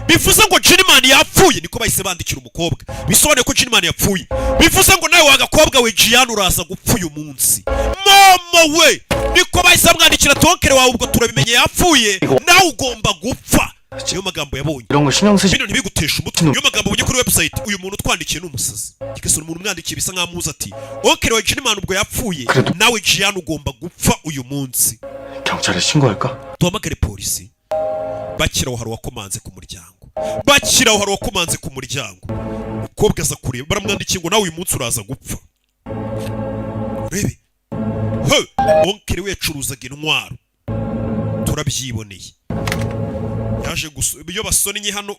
Bivuze ngo Jinimani yapfuye, niko bahise bandikira umukobwa. Bisobanuye ko Jinimani yapfuye, bivuze ngo nawe wagakobwa we Jian uraza gupfa uyu munsi. Momo we, niko bahise bamwandikira, to oncle wawe ubwo turabimenye yapfuye, nawe ugomba gupfa. Niyo magambo yabonye. 이런 거 신경 쓰지 Bino ntibigutesha umutwe. Niyo magambo ubonye kuri website. Uyu muntu utwandikiye ni umusazi. Gikesura umuntu umwandikiye bisa nkaho amuzi, ati oncle wawe Jinimani ubwo yapfuye, nawe Jian ugomba gupfa uyu munsi. 경찰에 신고할까? Duhamagare polisi. Bakiraho hari uwakomanze ku muryango. Bakiraho hari uwakomanze ku muryango. Umukobwa aza kureba, baramwandikiye ngo nawe uyu munsi uraza gupfa. Urebe he, oncle we yacuruzaga intwaro, turabyiboneye. Yaje gusa iyo basonnye hano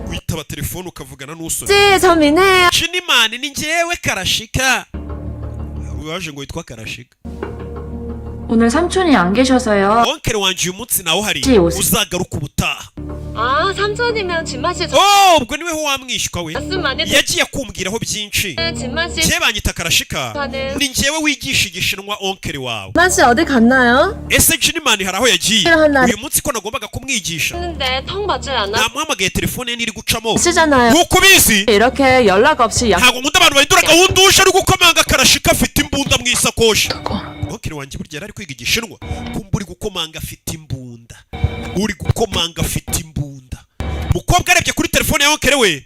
witaba telefone ukavugana n'usonye. 네, 저 민혜예요. Shinimani, ni njyewe Karashika. Hari uwaje ngo witwa Karashika. 오늘 삼촌이 안 계셔서요. Oncle wanjye uyu munsi nawe uhari, Ji, uzi. uzagaruka ubutaha. 아, 삼촌이면 진만 씨 Oh, ubwo niwe wamwishywa we. 말씀 Yagiye akumbwiraho byinshi. 진만 씨 Njye banyita Karashika, ni njyewe wigisha igishinwa oncle wawe. 진만 씨 어디 갔나요? Ese Jinimani hari aho yagiye Hano. uyu munsi ko nagombaga kumwigisha? 했는데 통 받질 않아. Namuhamagaye, telefone ye ntiri gucamo. 쓰잖아요. Nk'uko ubizi, 이렇게 연락 없이 약 ntabwo nkunda abantu bahindura gahunda. Uje ari gukomanga, Karashika afite imbunda mu isakoshi. Oncle wanjye burya yari ari kwiga igishinwa. Kumba uri gukomanga afite imbunda, uri gukomanga afite imbunda. Mukobwa arebye kuri telefone ya oncle we,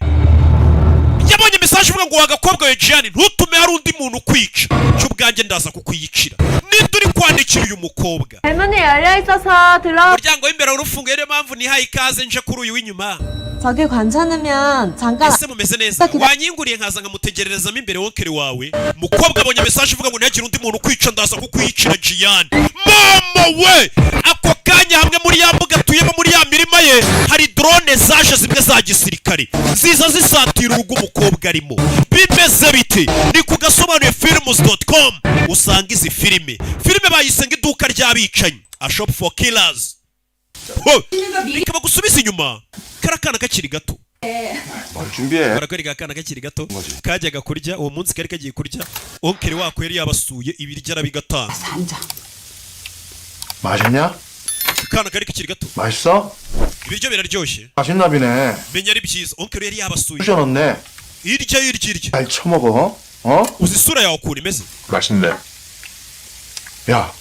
yabonye message ivuga ngo wagakobwa we Gianni, ntutume hari undi muntu ukwica, cyo ubwanjye ndaza kukwiyicira. Ninde uri kwandikira uyu mukobwa? 대문이 열려 있어서 들어. Umuryango w'imbere urufunguye, niyo mpamvu nihaye ikaze nje kuri uyu w'inyuma. 저기 괜찮으면 잠깐 Ese mumeze neza? Wanyinguriye nkaza nkamutegererezamo imbere oncle wawe? Mukobwa abonye message ivuga ngo ntihagire undi muntu ukwica, ndaza kukwiyicira Gianni. Mama we, ako kanya hamwe muri ya mbuga atuyemo, muri ya mirima ye, hari drone zaje zimwe za gisirikare, ziza zisatira urugo umukobwa arimo. Bimeze bite? Ni ku gasobanuye films.com usanga izi filime. Filime bayise ngo iduka ry'abicanyi, a shop for killers. Ho! Reka bagusubize inyuma, kari akana kakiri gato. 뭘 준비해? Barakwereka akana kakiri gato kajyaga kurya. Uwo munsi kari kagiye kurya, oncle wako yari yabasuye, ibiryo arabigatanga. 맛있냐? Akana kari kakiri gato. 맛있어? Ibiryo biraryoshye? 맛있나 비네. Menya ari byiza, oncle yari yabasuye. 쑤셔넣네. Irya, irya, irya. 잘 처먹어. 어? Uzi isura yawe ukuntu imeze? 맛있네. 야,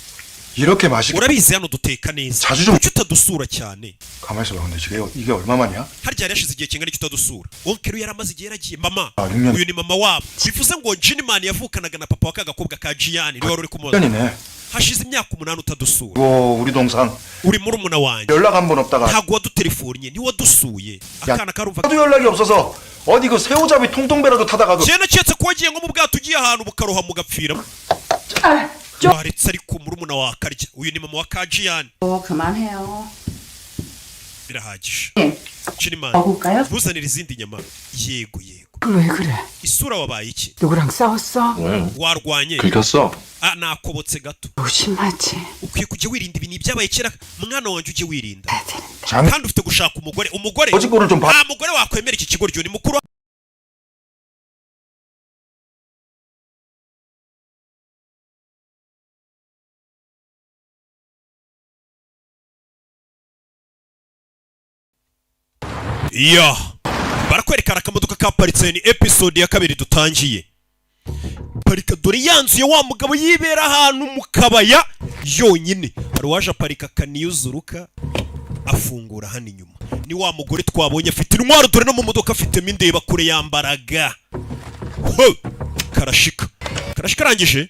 이렇게 맛있게 Urabizi hano duteka neza. 자주 좀- Kuki utadusura cyane? 가만 있어봐. 근데 지금 이게 얼마만이야? Harya yari yashize igihe kingana iki utadusura? Oncle yari amaze igihe yaragiye mama. Ah, rimwe- Uyu ni mama wabo, bivuze ngo Jinimani yavukanaga na papa wa kagakobwa ka Jiyani, niwe wari uri kumubaza. 1년이네. Hashize imyaka 8 utadusura. 이거 우리 동상 Uri murumuna wanjye. 연락 한 번 없다가 Ntabwo wadutelefonnye, ntiwadusuye. Akana karumva. 하도 연락이 없어서 어디 그 새우잡이 통통배라도 타다가 그 Cyane naketse ko wagiye nko mu bwato, ugiye ahantu bukaroha mugapfira. Waretse ariko murumuna wa akarya. Uyu ni mama wa ka Jiyani. 뭐 그만해요. Birahagije, Jinimani. 먹을까요? Ntuzanire izindi nyama. Yego, yego. 왜 그래? Isura wabaye iki? 누구랑 싸웠어? Warwanye? 긁혔어. Ah, nakobotse gato. 조심하지. Ukwiye kujya wirinda. Ibi ni ibyabaye kera, mwana wanjye, ujye wirinda. 장 Kandi ufite gushaka umugore, umugore. 어지 꼴을 좀 봐. Nta mugore wakwemera iki kigoryi ni mukuru. Iya, barakwerekana akamodoka kaparitse. Ni episode ya kabiri dutangiye. Parika, dore ya nzu ya wa mugabo yibera ahantu mu kabaya yonyine. Hari uwaje aparika akaniyuzuruka, afungura hano inyuma, ni wa mugore twabonye afite intwaro. Dore no mu modoka afitemo indeba kure yambaraga. Ho! Karashika, karashika, arangije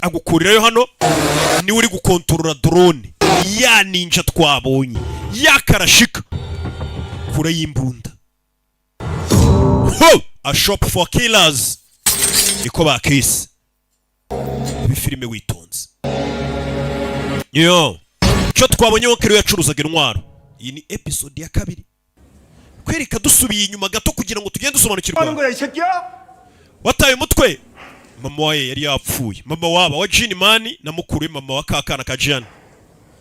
agukurirayo. Hano niwe uri gukontorora drone ya ninja twabonye ya karashika kure y'imbunda. Ho! A shop for killers niko bakise. Ibi filime witonze yo icyo twabonye, wo yacuruzaga intwaro. Iyi ni episode ya kabiri, kwereka dusubiye inyuma gato kugira ngo tugende dusobanukirwa. 하는 거야 이 새끼야? Wataye umutwe. Mama wawe yari yapfuye, mama waba wa Jini Mani na mukuru we, mama wa kakana ka Jane.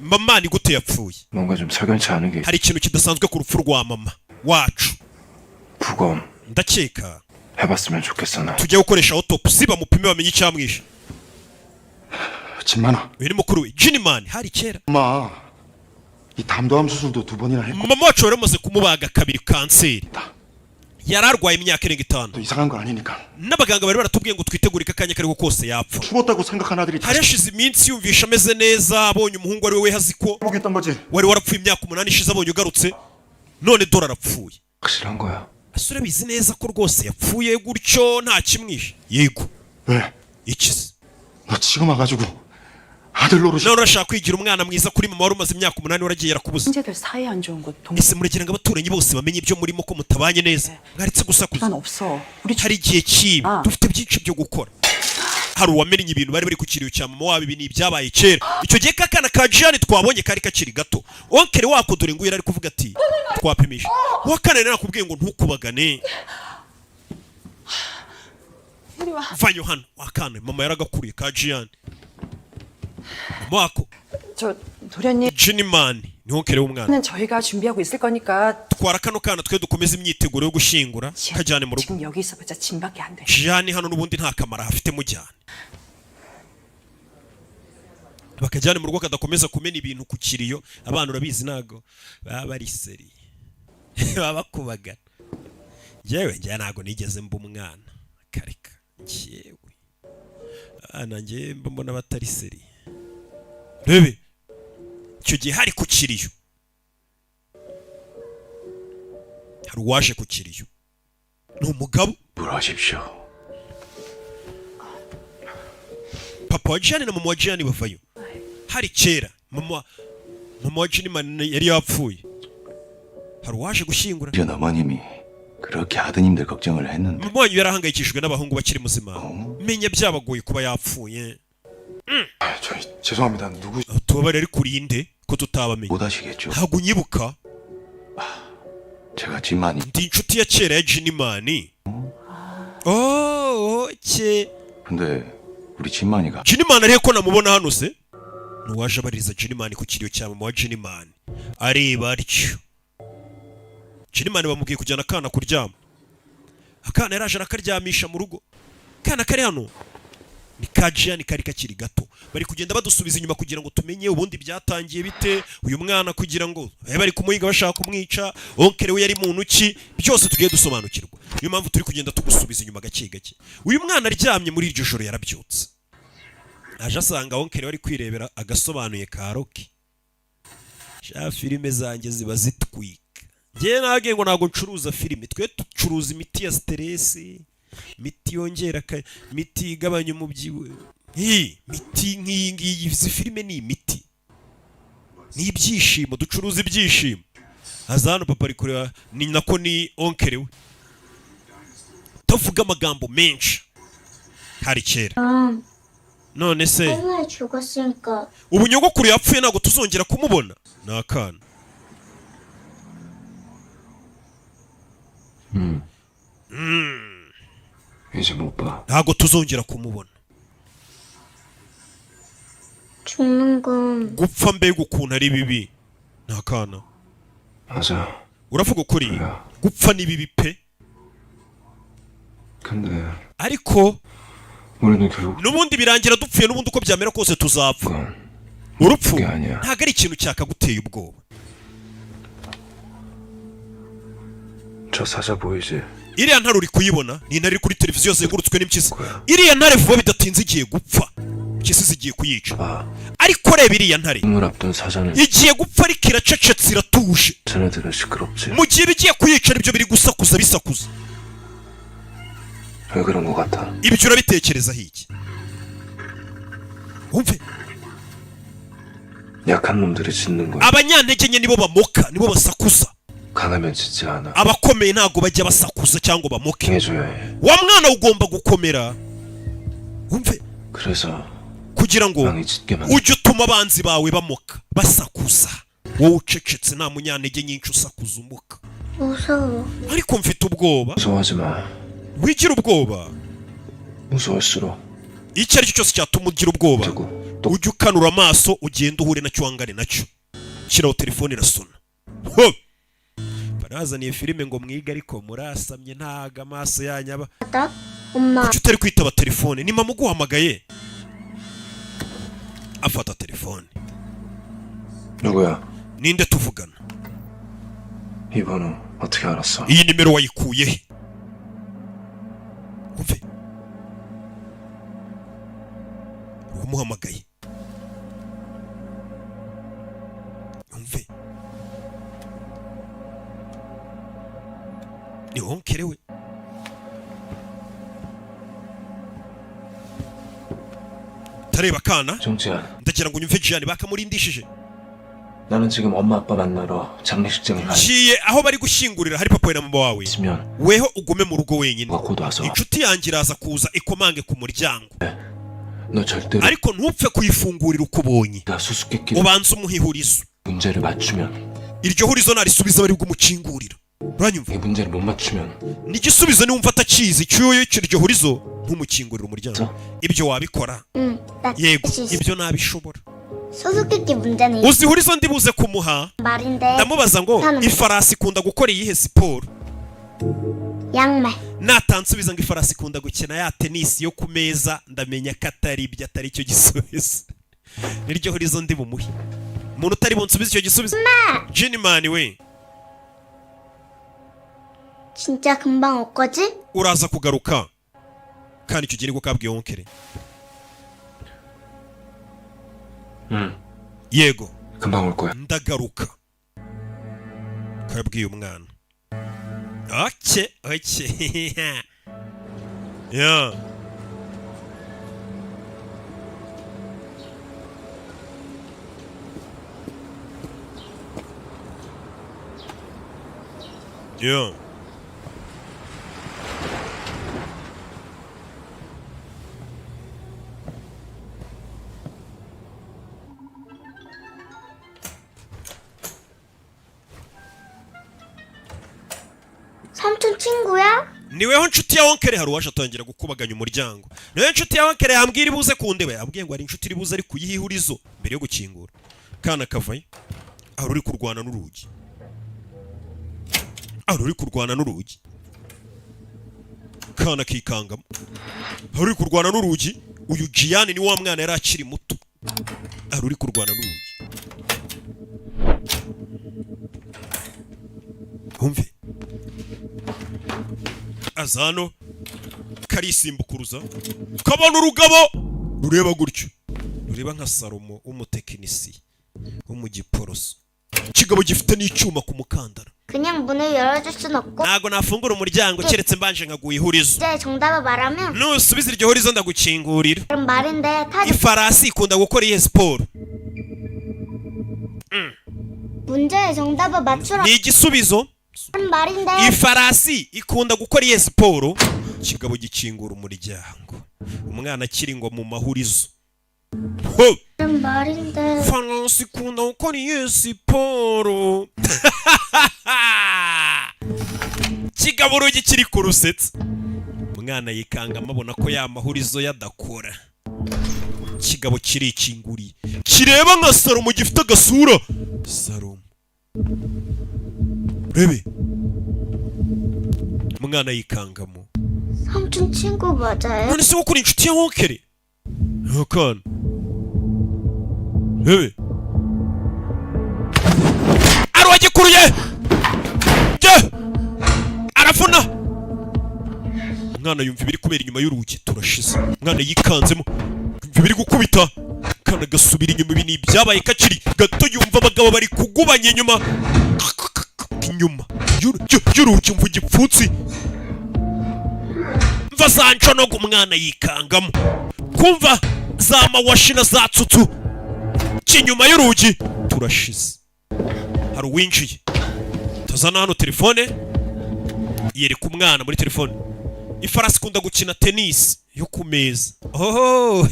Mama ni gute yapfuye? 뭔가 좀 석연치 않은 게 Hari ikintu kidasanzwe ku rupfu rwa mama wacu. 부검 Ndakeka 해봤으면 좋겠어 나. tujya gukoresha autopsy, bamupime bamenye icyamwishe. 진만아. Uyu ni mukuru we Jini Mani, hari kera. 엄마 이 담도암 수술도 두 번이나 했고 Mama wacu wari umaze kumubaga kabiri kanseri, yari arwaye imyaka irenga 5. 또 이상한 거 아니니까. N'abaganga bari baratubwiye ngo twitegure ko akanya kariko kose yapfa. 죽었다고 생각한 아들이 Hari hashize iminsi yumvisha ameze neza, abonye umuhungu ari we azi ko 보겠던 거지. wari warapfuye imyaka 8 ishize, abonye ugarutse, none dore arapfuye. 확실한 거야. Ese urabizi neza ko rwose yapfuye gutyo nta kimwishe? Yego. 왜? Iki se? 너 지금 와가지고 아들 노릇이 None urashaka kwigira umwana mwiza kuri mama wari umaze imyaka 8 waragiye yarakubuze. 형제들 사이 안 좋은 거 Ese muragira ngo abaturanyi bose bamenye ibyo murimo, ko mutabanye neza? Mwaretse gusakuza. 동간 없어. 우리 Hari igihe kibi. Ah. Dufite byinshi byo gukora. Hari uwamennye ibintu bari bari ku kiriyo cya mama wabo. Ibi ni ibyabaye kera. Icyo gihe kakana ka Jane twabonye kari kakiri gato. Oncle wako dore nguyu yari ari kuvuga ati twapimisha uwa kane. Rero nakubwiye ngo ntukubagane, vayo hano wakana. Mama yaragakuriye ka Jane, mama wako. 저 도련님은 Jinimani ni oncle w'umwana. 저희가 준비하고 있을 거니까 Twara kano kana, twe dukomeze imyiteguro yo gushyingura, kajyane mu rugo. 지금 여기 있어봤자 짐밖에 안 돼. Jane hano n'ubundi nta kamaro afite, mujyane. Bakajyane mu rugo kadakomeza kumena ibintu ku kiriyo. Abana urabizi ntago baba bari seri, baba bakubagana. Njyewe njyewe ntago nigeze mba umwana kareka. Njyewe abana njyewe mba mbona batari seri. Rebe icyo gihe hari ku kiriyo, hari uwaje ku kiriyo, ni umugabo. 불하십시오. Papa wa Jane na mama wa Jane bavayo. Hari kera, mama wa Jane yari yapfuye, hari uwaje gushyingura. 전 어머님이 그렇게 아드님들 걱정을 했는데 Mama wanyu yarahangayikishijwe n'abahungu bakiri muzima, menya byabagoye kuba yapfuye. 저 죄송합니다. 누구 Tubabare, ariko urinde ko tutabamenye? 못 아시겠죠? Ntabwo unyibuka? 제가 진만이 Ndi inshuti ya kera ya Jinimani. Oh, okay. 근데 우리 진만이가 Jinimani arihe ko namubona hano se? Ni uwaje abaririza Jinimani ku kiriyo cya mama wa Jinimani, areba atyo. Jinimani bamubwiye kujyana akana kuryama. Akana yaraje arakaryamisha mu rugo. Akana kari hano ni ka Jane, kari kakiri gato. Bari kugenda badusubiza inyuma kugira ngo tumenye ubundi byatangiye bite, uyu mwana kugira ngo babe bari kumuhiga bashaka kumwica, oncle we yari muntu ki, byose tugiye dusobanukirwa. Niyo mpamvu turi kugenda tugusubiza inyuma gake gake. Uyu mwana aryamye muri iryo joro yarabyutse. Aje asanga oncle wari kwirebera agasobanuye ka Rocky. Sha, filime zanjye ziba zitwika. Njyewe nabwiye ngo ntabwo ncuruza filime, twe ducuruza imiti ya stress, imiti yongera imiti igabanya umubyibuho. Hi, miti nk'iyi ngiyi. Izi filime ni imiti, ni ibyishimo, ducuruza ibyishimo. Aza hano, papa ari kureba, ni nako ni oncle we utavuga amagambo menshi. Hari kera. None se 할머니 죽었으니까 ubu nyogokuru yapfuye, ntabwo tuzongera kumubona? Ni akana. 이제 못 봐. Ntabwo tuzongera kumubona. 죽는 건 Gupfa, mbega ukuntu ari bibi! Ni akana. 맞아. Uravuga ukuri, gupfa ni bibi pe. 근데 Ariko 우리는 결국 n'ubundi birangira dupfuye, n'ubundi uko byamera kose tuzapfa. Urupfu ntabwo ari ikintu cyakaguteye ubwoba. 저 사자 보이지? Iriya ntare uri kuyibona? Ni intare iri kuri televiziyo zengurutswe n'impyisi. Iriya ntare vuba bidatinze igiye gupfa, impyisi zigiye kuyica. Ariko reba iriya ntare, 힘을 앞둔 사자는 igiye gupfa ariko iracecetse, iratuje. 쟤네들은 시끄럽지. Mu gihe ibigiye kuyica aribyo biri gusakuza, bisakuza. 왜 그런 거 같아? Ibyo urabitekerezaho iki? Wumve. 약한 놈들이 짖는 거야. Abanyantege nke nibo bamoka, nibo basakuza. 강하면 짖지 않아. Abakomeye ntabwo bajya basakuza cyangwa bamoke. 강해져야 해. Wa mwana, ugomba gukomera, wumve. 그래서 Kugira ngo 왕이 짖게 만. ujye utuma abanzi bawe bamoka, basakuza, wowe ucecetse. Nta munyantege nyinshi usakuza, umuka. 무서워. Ariko mfite ubwoba. 무서워하지 마. Wigira ubwoba. 무서울수록 Icyo ari cyo cyose cyatuma ugira ubwoba, ujye ukanura amaso, ugende uhure nacyo, wangane nacyo. Shyiraho telefone irasona. Ho! Barazaniye filime ngo mwige, ariko murasamye, ntago amaso yanyu aba. 나 엄마 Kuki utari kwitaba telefone? Ni mama uguhamagaye. Afata telefone. 누구야? Ninde tuvugana? 이 번호 어떻게 알았어? Iyi nimero wayikuye he? Umve, uwamuhamagaye, umve, ni oncle we. Tareba akana. 정지한, Ndagira ngo unyumve Jihani, bakamurindishije. 나는 지금 엄마 아빠 만나러 장례식장에 가 Ngiye aho bari gushyingurira, hari papa we na mama wawe. 있으면 Weho ugume mu rugo wenyine. 곧 와서 Inshuti yanjye iraza kuza ikomange ku muryango, 너 절대로 ariko ntupfe kuyifungurira uko ubonye. 나 수수께끼 Ubanze umuhe ihurizo. 문제를 맞추면 Iryo hurizo narisubiza bari bwumukingurira, uranyumva? 이 문제를 못 맞추면 N'igisubizo niwumva atakizi cy'uyo iryo hurizo, ntumukingurire umuryango. Ibyo wabikora? 응, 나 Yego. 할수 있어. Ibyo nabishobora. 수수께끼 문제는 Uzi ihurizo ndi buze kumuha? 말인데 Ndamubaza ngo ifarasi ikunda gukora iyihe siporo? 양말. Natansubiza ngo ifarasi ikunda gukina ya tenisi yo ku meza, ndamenya ko atari ibyo, atari cyo gisubizo. Niryo hurizo ndi bumuhe. Umuntu utari bunsubize icyo gisubizo, Jinimani we. 진짜 금방 올 거지? Uraza kugaruka? Kandi icyo gihe nibwo kabwiye oncle. 응, Yego. 금방 올 거야. Ndagaruka, kabwiye umwana. Okay, ya. Ya. 삼촌 친구야? Niweho nshuti ya oncle? Hari uwaje atangira gukubaganya umuryango. Niwe nshuti ya oncle? Yambwira ibuze kundeba, yambwiye ngo hari inshuti iri buze, ari kuyihurizo mbere yo gukingura. Kana kavayo, hari uri kurwana n'urugi, hari uri kurwana n'urugi. Kana kikangamo, hari uri kurwana n'urugi. Uyu Jiyani ni wa mwana yari akiri muto. Hari uri kurwana n'urugi, wumve. Aza hano, karisimbukuruza, kabona urugabo rureba gutyo. Rureba nka Salomo w'umutekinisiye wo mu Giporoso. Ikigabo gifite n'icyuma ku mukandara. 그냥 문을 열어줄 순 없고 Ntabwo nafungura umuryango keretse mbanje nkaguha ihurizo. 이제 정답을 말하면 Nusubiza iryo hurizo ndagukingurira. 그런 말인데 타지 Ifarasi ikunda gukora iyihe siporo? 문제의 정답을 맞추라는 Ni igisubizo. 말인데 Ifarasi ikunda gukora iyihe siporo? Ikigabo gikingura umuryango, umwana akiri ngo mu mahurizo. Ho! 그런 말인데 Farasi ikunda gukora iyihe siporo? Kigabo urugi kiri kurusetsa, umwana yikangamo abona ko ya mahurizo yadakora. Kigabo kirikinguriye, kireba nka Salomo, gifite agasura Salomo. Rebe, umwana yikangamo. 삼촌 친구 맞아요? None se wowe ukora inshuti ya wokere akana? Rebe, ari uwagikuruye jye arafuna. Umwana yumva ibiri kubera inyuma y'urugi. Turashize. Umwana yikanzemo, yumva ibiri gukubita, akana gasubira inyuma. Ibi ni ibyabaye kakiri gato. Yumva abagabo bari kugubanya inyuma, inyuma y'urugi. Umva igipfunsi, mva za nconogo. Umwana yikangamo kumva za mawashi na za tsutsu kinyuma y'urugi. Turashize. Hari uwinjiye. Tazana hano telefone, yereka umwana muri telefone. Ifarasi ikunda gukina tenisi yo ku meza. Oh,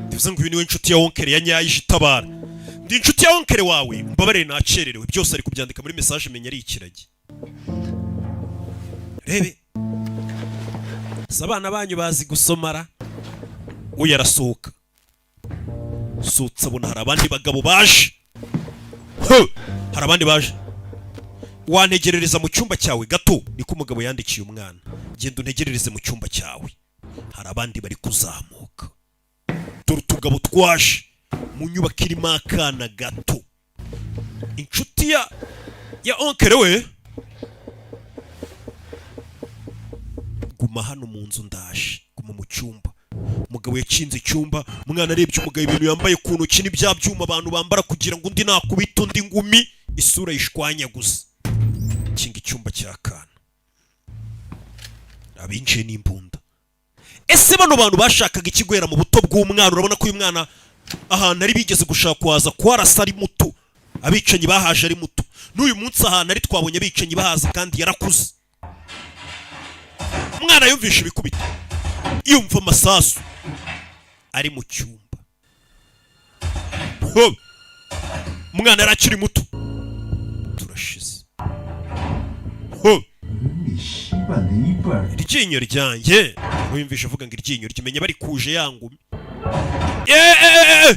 bivuze ngo uyu niwe inshuti ya wonkere ya nyayo ije itabara. Ndi inshuti ya wonkere wawe, mbabarire nakererewe. Byose ari kubyandika muri message, menya ari ikiragi. Rebe si abana banyu bazi gusomara. Uyu arasohoka, sutse abona hari abandi bagabo baje. Huh! Hari abandi baje. Wantegerereza mu cyumba cyawe gato? Niko umugabo yandikiye umwana. Genda untegerereze mu cyumba cyawe, hari abandi bari kuzamuka. Dore utugabo twaje mu nyubako irimo akana gato. Inshuti ya onkere we, guma hano mu nzu, ndaje. Guma mu cyumba. Umugabo yakinze icyumba. Umwana arebye umugabo, ibintu yambaye ku ntoki ni bya byuma abantu bambara kugira ngo undi nakubita undi ngumi isura yishwanyaguze. Kinga icyumba cy'akana. Abinjiye n'imbunda. Ese bano bantu bashakaga ikigwera mu buto bw'umwana? Urabona ko uyu mwana ahantu ari bigeze gushaka kuhaza kuharasa ari muto. Abicanyi bahaje ari muto. N'uyu munsi ahantu ari twabonye abicanyi bahaza kandi yarakuze. Umwana yumvishe ibikubita, yumva amasasu ari mu cyumba. Ho! Umwana yari akiri muto. Turashize. Ho! Iryinyo ryanjye! Wiyumvisha avuga ngo iryinyo ryimenya bari kuje yangumi. Yeee!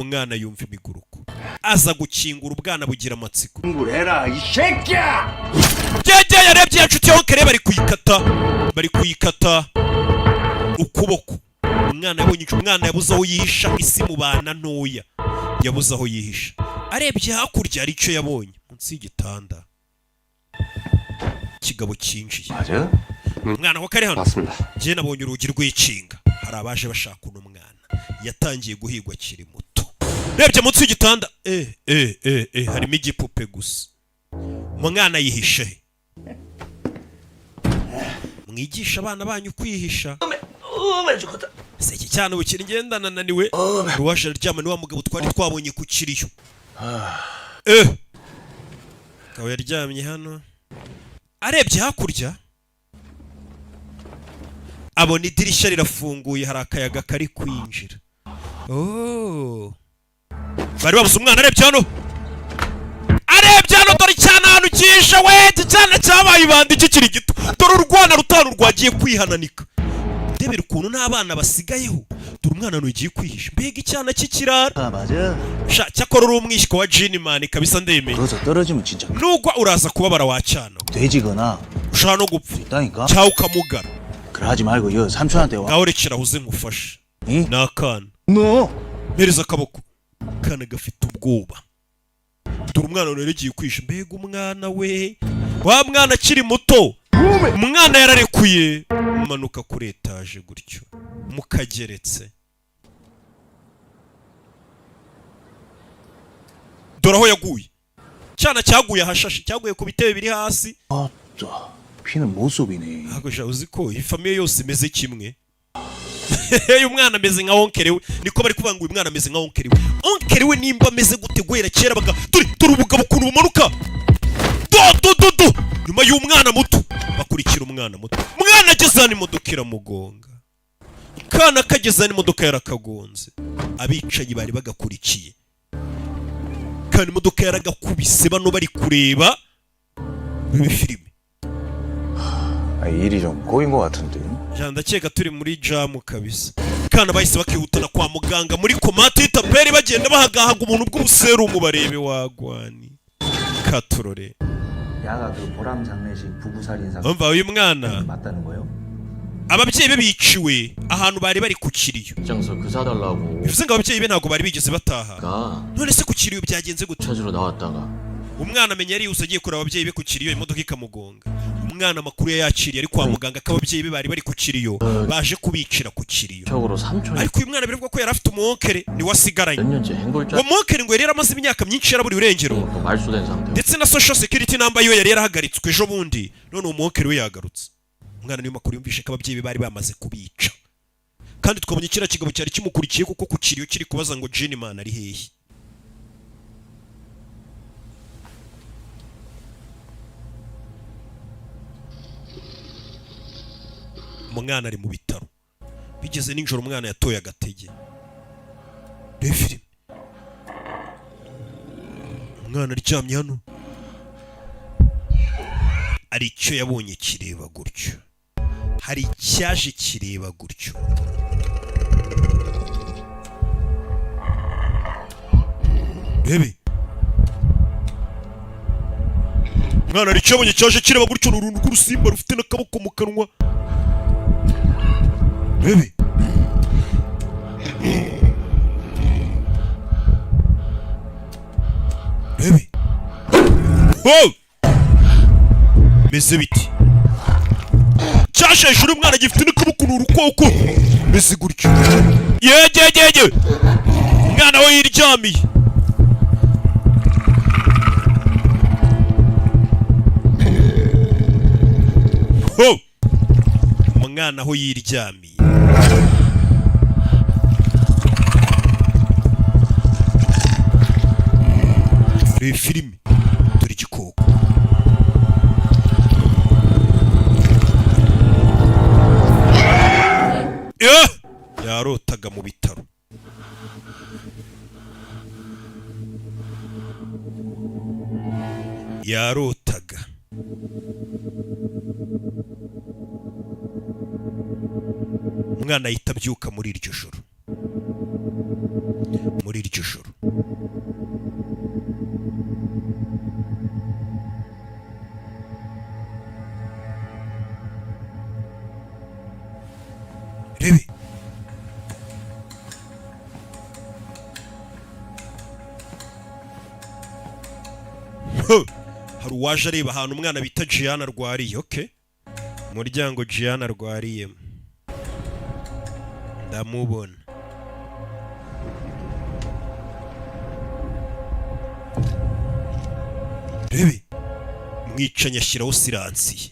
Umwana yumva imiguruko, aza gukingura. Ubwana bugira amatsiko. 해라 이 새끼야! Byegeye, yarebye ya nshuti yawe kare, bari kuyikata, bari kuyikata ukuboko. Umwana yabonye, umwana yabuze aho yihisha. Isi mu bana ntoya, yabuze aho yihisha. Arebye hakurya hari icyo yabonye munsi y'igitanda. Ikigabo cyinjiye. 맞아요? Umwana ko kari hano. 맞습니다. Njye nabonye urugi rw'ikinga, hari abaje bashaka uno mwana. Yatangiye guhigwa akiri muto. Rebye munsi y'igitanda, eh eh eh eh, harimo igipupe gusa. Umwana yihishe he? Mwigisha abana banyu kwihisha. Se iki cyana ubu ngenda nananiwe. Ruwaje aryama, ni wa mugabo twari twabonye ku kiriyo. Eh, akaba yaryamye hano. Arebye hakurya abona idirishya rirafunguye, hari akayaga kari kwinjira. Oh. Bari babuze umwana. Arebye hano, arebye hano, dore icyana ahantu cyishe we. Iki cyana cyabaye ibandi kikiri gito. Dore urwana rutanu rwagiye kwihananika. Ndebera ukuntu n'abana basigayeho. Dore umwana ugiye kwihisha. Mbega icyana cy'ikirara! 아 맞아. Sha, cyakora uri umwishywa wa Jinimani kabisa, ndemeye. 그래서 떨어지면 진짜 Nugwa uraza kubabara wacyana. 돼지거나 Ushobora no gupfa 있다니까. cyangwa ukamugara. 그래 하지 말고 여 삼촌한테 와. Ngaho rekera aho uze nkufashe. 응? Ni akana. 너 Mpereza akaboko. Akana gafite ubwoba. Dore umwana rero agiye kwisha. Mbega umwana we! Wa mwana akiri muto. Umwana yararekuye, umanuka kuri etaje gutyo mukageretse. Dore aho yaguye. Cyana cyaguye ahashashe, cyaguye ku bitebe biri hasi. 피는 모습이네. Ntabwo sha, uzi ko iyi famille yose imeze kimwe? Uyu mwana ameze nka oncle we. Niko bari kuvuga ngo uyu mwana ameze nka oncle we. Oncle we nimba ameze gute guhera kera baga. Dore, dore ubugabo ukuntu bumanuka. Do do do do, nyuma y'umwana muto bakurikira umwana muto. Umwana ageze hano, imodoka iramugonga. Kana kageze hano, imodoka yarakagonze. Abicanyi bari bagakurikiye kandi imodoka yaragakubise. Bano bari kureba bibe filime. 아, 일이 좀 꼬인 것 같은데. Ja, ndakeka turi muri jam kabisa. Kana bahise bakihutana kwa muganga muri koma titaperi, bagenda bahagahaga umuntu bw'ubuserumu barebe wagwani katurore. 야가 그 보람 장례식 부부 살인 사건 Umva, uyu mwana 맞다는 거요? ababyeyi be biciwe ahantu bari bari ku kiriyo. 장서 그 사달라고 Bivuze ngo ababyeyi be ntabwo bari bigeze bataha. 가 None se ku kiriyo byagenze gute? 찾으러 나왔다가 Umwana amenya yarihuse agiye kureba ababyeyi be ku kiriyo, imodoka ikamugonga. Umwana amakuru yayakiriye ari kwa muganga ko ababyeyi be bari bari ku kiriyo, baje kubicira ku kiriyo. 척으로 삼촌이 Ariko uyu mwana bivugwa ko yari afite umwokere, niwe asigaranye. 몇 년째 행골자 Uwo mwokere ngo yari yaramaze imyaka myinshi yaraburiwe irengero, 또 말소된 상태. ndetse na social security number yiwe yari yarahagaritswe ejo bundi. None uwo mwokere we yagarutse. Umwana niyo makuru yumvishe ko ababyeyi be bari bamaze kubica, kandi twabonye kiriya kigabo cyari kimukurikiye kuko ku kiriyo kiri kubaza ngo Jane man ari hehe. Umwana ari mu bitaro. Bigeze nijoro, umwana yatoye agatege. Reba filime. Umwana aryamye hano, hari icyo yabonye kireba gutyo, hari icyaje kireba gutyo. Rebe, umwana hari icyo yabonye cyaje kireba gutyo. Ni uruntu rw'urusimba rufite n'akaboko mu kanwa. Rebe, rebe. Wow! Meze biti cyaje hejuru y'umwana, gifite n'akaboko, ni urukoko meze gutyo. Yegegege, umwana we yiryamiye. Ho! Umwana aho yiryamiye. Reba filime. Dore igikoko. Eh! Yarotaga mu bitaro. Yarotaga. Umwana ahita abyuka muri iryo joro, muri iryo joro. Rebe. Huh! Hari uwaje areba ahantu umwana bita Gianna arwariye. Okay, umuryango Gianna arwariyemo ndamubona. Rebe, mwicanyi ashyiraho silencieux.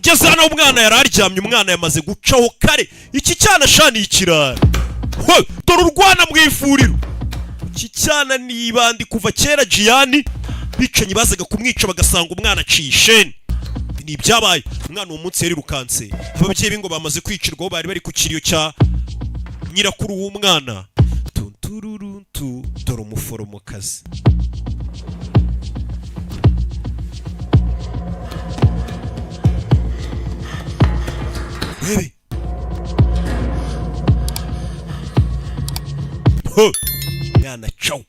Ngeze hano umwana yari aryamye. Umwana yamaze gucaho kare. Iki cyana shani ikirara. Ho, dore urwana mu ivuriro. Iki cyana ni ibandi kuva kera. Gianni bicanyi bazaga kumwica bagasanga umwana aciye isheni. Ni ibyabaye. Umwana uwo munsi yarirukanse. Ababyeyi be ngo bamaze kwicirwaho, bari bari ku kiriyo cya nyirakuru w'umwana. Tuntururuntu. Dore umuforomokazi. Rebe. Ho! Mwana cawu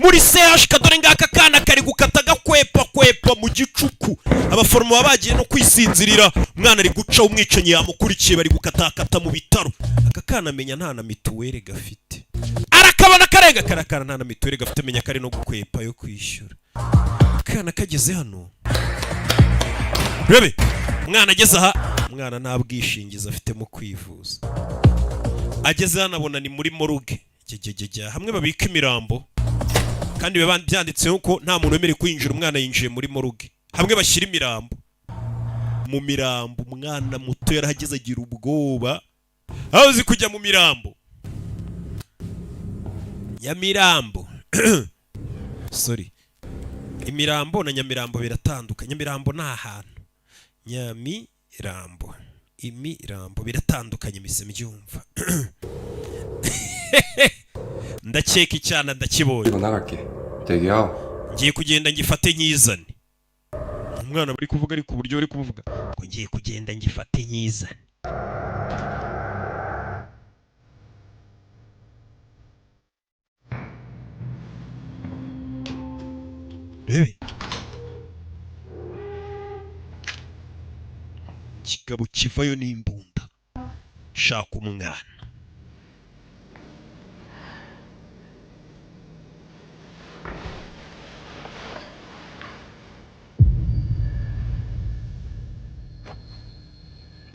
muri CHK. Dore ngaka kana kari gukata gakwepa kwepa mu gicuku. Abaforomo baba bagiye no kwisinzirira. Umwana ari guca, umwicanyi yamukurikiye, bari gukatakata mu bitaro. Aka kana amenya nta na mituweli gafite. Arakabona karenga karakara, nta na mituweli gafite, menya kari no gukwepa yo kwishyura. Akana kageze hano, rebe umwana ageze aha, umwana nta bwishingizi afite mu kwivuza. Ageze hano abona ni muri morgue. Jyejyejya, hamwe babika imirambo, kandi biba byanditseho ko nta muntu wemerewe kwinjira. Umwana yinjiye muri morgue hamwe bashyira imirambo. Mu mirambo, umwana muto yarahageze agira ubwoba. Aho uzi kujya mu mirambo, Nyamirambo, sorry, imirambo na Nyamirambo biratandukanye. Nyamirambo ni ahantu, Nyamirambo, imirambo biratandukanye. Mise mbyumva, ndakeka icyana ndakibonye. 이거 나갈게. 대기하오. Ngiye kugenda ngifate nkizane. Umwana bari kuvuga, ariko uburyo bari kuvuga ngo ngiye kugenda ngifate nkizane. Rebe kigabo kivayo n'imbunda, shaka umwana.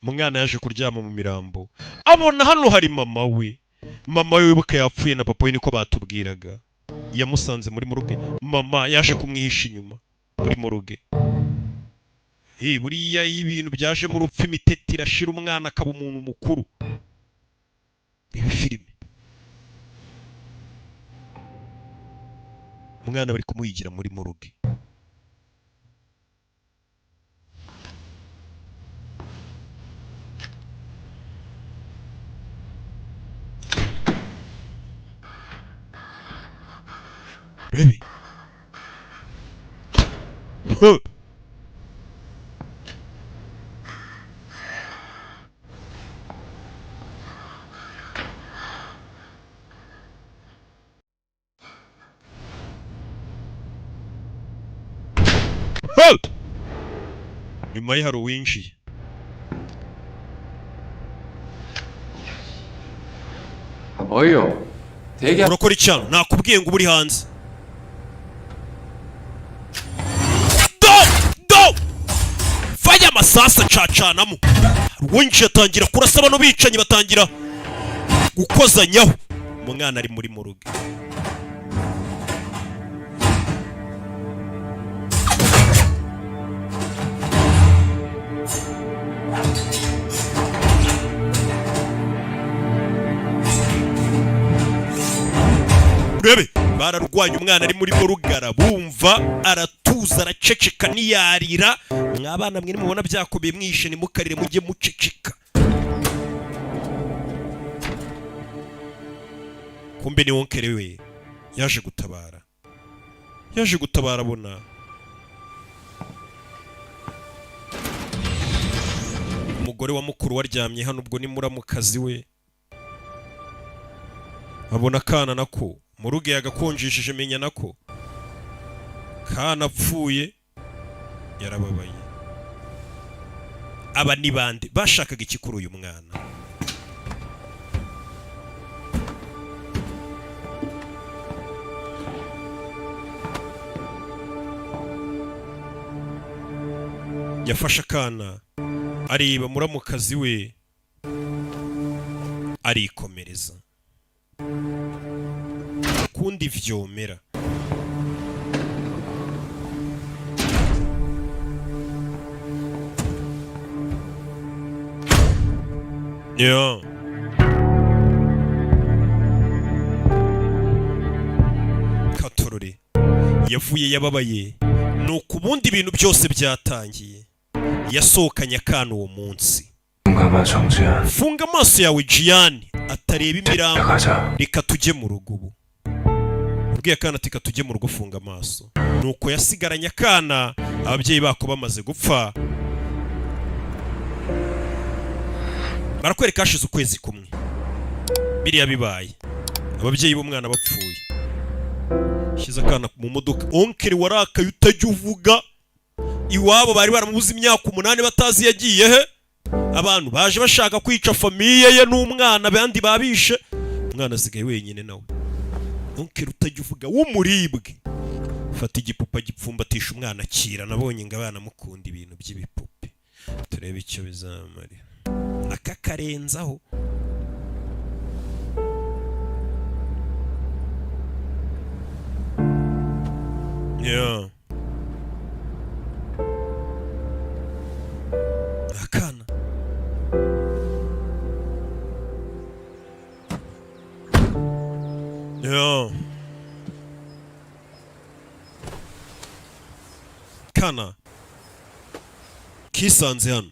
Umwana yaje kuryama mu mirambo, abona hano hari mama we. Mama we wibuke yapfuye na papa we, niko batubwiraga. Yamusanze muri morgue, mama yaje kumwihisha inyuma muri morgue. Eh, buriya iyo ibintu byaje mu rupfu, imiteti irashira, umwana akaba umuntu mukuru. Reba filime, umwana bari kumuyigira muri morgue. Rebe. Huh. Huh! Nyuma ye hari uwinjiye. 뭐요? 대기 Urakora icyano, nakubwiye ngo uba uri hanze. Do do faya, amasasu acacanamo. Hari uwinjiye atangira kurasa, bano bicanyi batangira gukozanyaho. Umwana ari muri morgue. Urebe bararwanya, umwana ari muri morugara, bumva aratuza, araceceka, ntiyarira. Mwabana mwe nimubona byakomeye mwishe, ntimukarire, mujye muceceka. Kumbe ni wonkere we yaje gutabara, yaje gutabara abona umugore wa mukuru waryamye hano, ubwo ni muramukazi we. Abona akana nako muruge yagakonjishije, menya nako kanapfuye, yarababaye. Aba ni bande? Bashakaga iki kuri uyu mwana? Yafashe akana, areba muramukazi we, arikomereza kundi vyomera. Yeah. Katorore yavuye yababaye, nuko ubundi ibintu byose byatangiye. Yasohokanye akana uwo munsi. 눈 감아 정지현. Funga amaso yawe Jiani, atareba imirambo. 가자. Reka tujye mu rugo ubu. Ubwiye akana ati reka tujye mu rugo, funga amaso. Nuko yasigaranye akana ababyeyi bako bamaze gupfa. Barakwereka hashize ukwezi kumwe biriya bibaye, ababyeyi b'umwana bapfuye. Shyize akana mu modoka. Onkeri warakaye utajya uvuga, iwabo bari baramubuze imyaka 8 batazi yagiye he. Abantu baje bashaka kwica famille ye n'umwana, abandi babishe. Umwana asigaye wenyine nawe. Oncle utajya uvuga w'umuribwe, fata igipupe agipfumbatisha umwana, akira. Nabonye ngo abana mukunda ibintu by'ibipupe, turebe icyo bizamarira akakarenzaho. Yeah. Akana Yeah. Kana kisanze hano,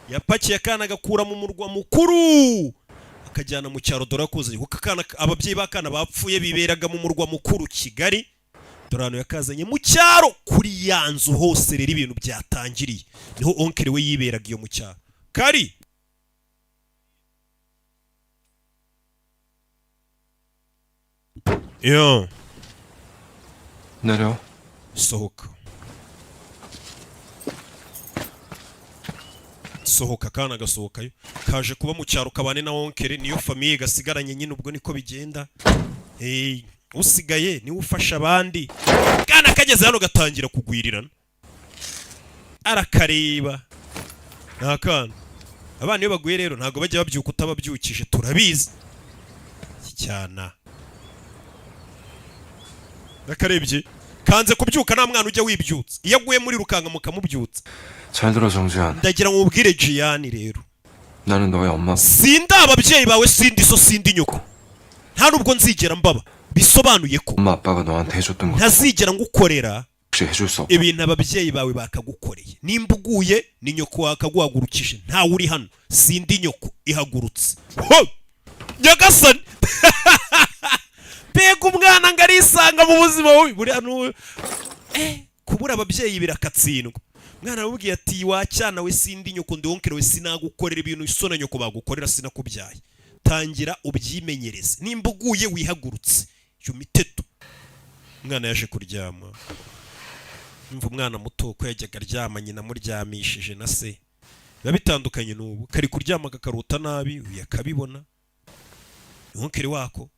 yapakiye akana agakura mu murwa mukuru akajyana mu cyaro. Dore akuzanye kuko akana, ababyeyi b'akana bapfuye, biberaga mu murwa mukuru Kigali. Dore ahantu yakazanye mu cyaro kuri ya nzu hose. Rero ibintu byatangiriye niho oncle we yiberaga iyo mu cyaro kari. Yo. 내려. Sohoka, sohoka. Akana gasohokayo, kaje kuba mu cyaro kabane na oncle, niyo famille gasigaranye nyine. Ubwo niko bigenda. Hey, usigaye niwe ufasha abandi. Kana kageze hano gatangira kugwirirana, arakareba ni akana. Abana iyo baguye rero ntabwo bajya babyuka utababyukije, turabizi. Iki cyana nakarebye kanze kubyuka. Nta mwana ujya wibyutsa, iyo aguye muri rukanga mukamubyutsa. 잘 들어 정지한. Ndagira ngo mubwire Jiyani rero. 나는 너의 엄마. Sindi ababyeyi bawe, sindi so, sindi nyoko, nta nubwo nzigera mbaba. Bisobanuye ko 엄마 아빠가 너한테 해줬던 거 ntazigera ngukorera 혹시 해줄 수 없. ibintu ababyeyi bawe bakagukoreye. Nimba uguye ni nyoko wakaguhagurukije, ntawe uri hano, sindi nyoko ihagurutse. Ho! Nyagasani, mbega umwana ngo arisanga mu buzima bubi buriya. Kubura ababyeyi birakatsindwa. Umwana aramubwiye ati: "Wacyana we, sindi nyoko, ndi oncle we, sinagukorera ibintu iso na nyoko bagukorera, sinakubyaye. Tangira ubyimenyereze, nimba uguye wihagurutse." Iyo miteto. Umwana yaje kuryama. Umva, umwana muto ko yajyaga aryama nyina amuryamishije na se, biba bitandukanye n'ubu. Kari kuryama kakarota nabi, uyu akabibona, ni oncle wako.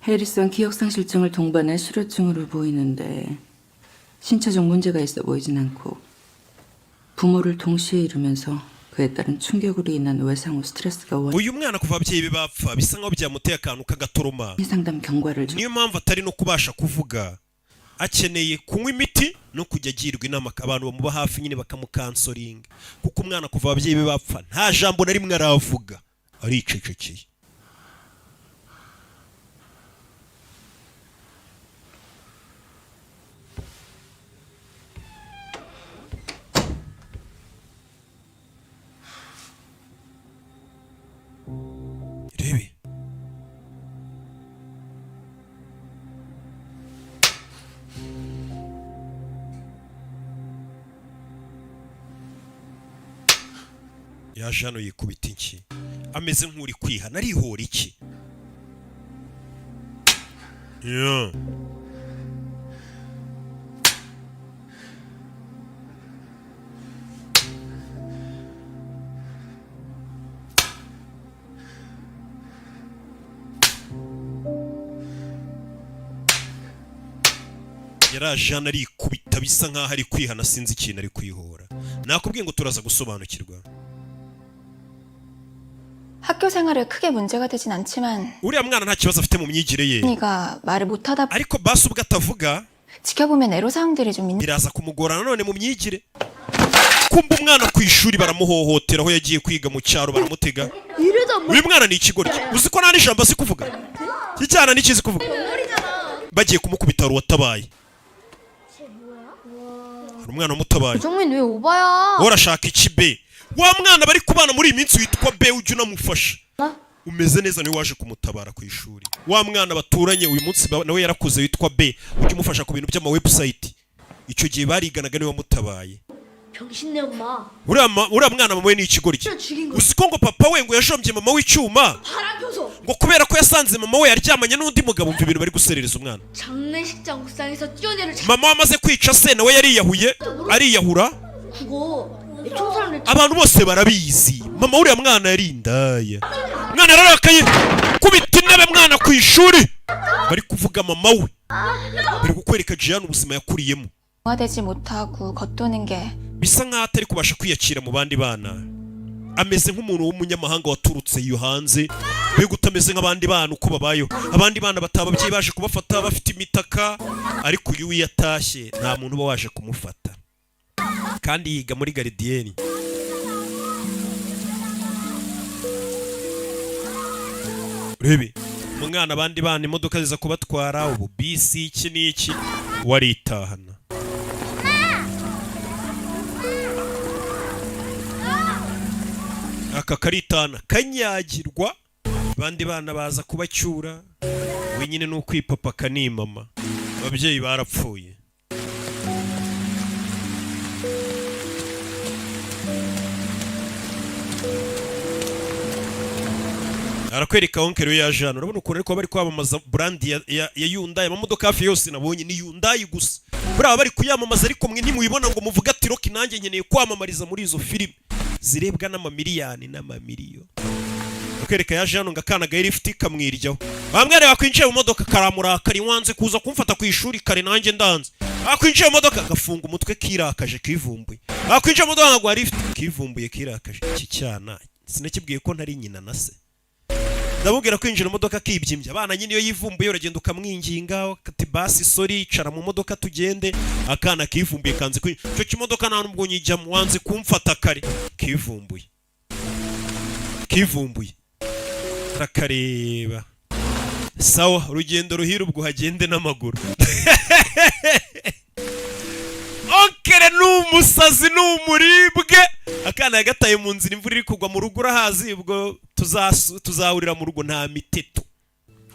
해리성 기억상실증을 동반한 실어증으로 보이는데 신체적 문제가 있어 보이진 않고 부모를 동시에 잃으면서 그에 따른 충격으로 인한 외상 후 스트레스가 원인 Uyu mwana kuva ababyeyi be bapfa bisa nkaho byamuteye akantu k'agatoroma. 상담 경과를 좀 Niyo mpamvu atari no kubasha kuvuga. Akeneye kunywa imiti no kujya agirwa inama, abantu bamuba hafi nyine bakamukansoringa, kuko umwana kuva ababyeyi be bapfa nta jambo na rimwe aravuga, aricecekeye. Rebe, yaje hano yikubita inshyi, ameze nk'uri kwihana, arihora iki. Yeah. Yaraje hano arikubita, bisa nkaho ari kwihana, sinzi ikintu ari kwihora. Nakubwiye ngo turaza gusobanukirwa. 학교 생활에 크게 문제가 되진 않지만 Uriya mwana nta kibazo afite mu myigire ye. 언니가 말을 못하다 Ariko basi ubwo atavuga, 지켜보면 애로사항들이 좀 있는 biraza kumugora nanone mu myigire. Kumva umwana ku ishuri baramuhohotera, aho yagiye kwiga mu cyaro baramutega. Uyu mwana ni ikigoryi, uzi ko nta n'ijambo azi kuvuga? Iki cyana ntikizi kuvuga. Bagiye kumukubita, hari uwatabaye, hari umwana wamutabaye. 정민 왜 오바야? Wowe urashaka iki be? Wa mwana bari kubana muri iyi minsi witwa be, ujya unamufasha umeze neza, niwe waje kumutabara ku ishuri. Wa mwana baturanye uyu munsi nawe yarakuze, witwa be, ujya umufasha ku bintu by'ama website, icyo gihe bariganaga, niwe wamutabaye. 병신네 엄마. Uriya mwana mama we ni ikigoryi. 죽인 Uzi ko ngo papa we ngo yajombye mama w'icyuma 바람 펴서 ngo Ngo kubera ko yasanze mama we yaryamanye n'undi mugabo. Umva ibintu bari guserereza umwana. 장례식장 옥상에서 뛰어내려 Mama we amaze kwica se, nawe yariyahuye, ariyahura. 그거 애총 사람들 Abantu bose barabizi, mama uriya mwana yari indaya. Mwana yararakaye, kubita intebe. Mwana ku ishuri bari kuvuga mama we, bari kukwereka Jian ubuzima yakuriyemo. 동화되지 못하고 겉도는 게 Bisa nkaho atari kubasha kwiyakira mu bandi bana, ameze nk'umuntu w'umunyamahanga waturutse iyo hanze, mbega utameze nk'abandi bana uko babayeho. Abandi bana bataba ababyeyi baje kubafata bafite imitaka, ariko uyu iyo atashye nta muntu uba waje kumufata, kandi yiga muri gardienne. Urebe umwana, abandi bana imodoka ziza kubatwara, ubu bisi, iki n'iki, waritahana. Aka karitana kanyagirwa, abandi bana baza kubacyura, we nyine ni ukwipapa akanimama, ababyeyi barapfuye. Arakwereka oncle we yaje hano. Urabona ukuntu ariko bari kwamamaza brand ya Hyundai. Amamodoka hafi yose nabonye ni Hyundai gusa. Buriya bari kuyamamaza, ariko mwe ntimubibona ngo muvuge ati: "Rocky, nanjye nkeneye kwamamariza muri izo filime zirebwa n'amamiliyani n'amamiliyo." Akwereka yaje hano ngo akana gahe lift kamwiryaho. Bamwe wakwinjiye mu modoka karamurakari: "Wanze kuza kumfata ku ishuri kare, nanjye ndanze." Wakwinjiye mu modoka gafunga umutwe kirakaje, kivumbuye. Wakwinjiye mu modoka ngo lift, kivumbuye, kirakaje. Iki cyana sinakibwiye ko ntari nyina na se, ndamubwira kwinjira mu modoka akibyimbya. Abana nyine iyo yivumbuye uragenda ukamwinginga ati: "Basi sorry, icara mu modoka tugende." Akana kivumbuye kanze kwinjira icyo kimodoka: "Nta nubwo nyijyamo, wanze kumfata kare." Kivumbuye, kivumbuye, arakareba. Sawa, urugendo ruhira ubwo, hagende n'amaguru. Oncle ni umusazi, ni umuribwe. Akana yagataye mu nzira, imvura iri kugwa mu rugo urahazi. Ubwo tuzahurira mu rugo, nta miteto,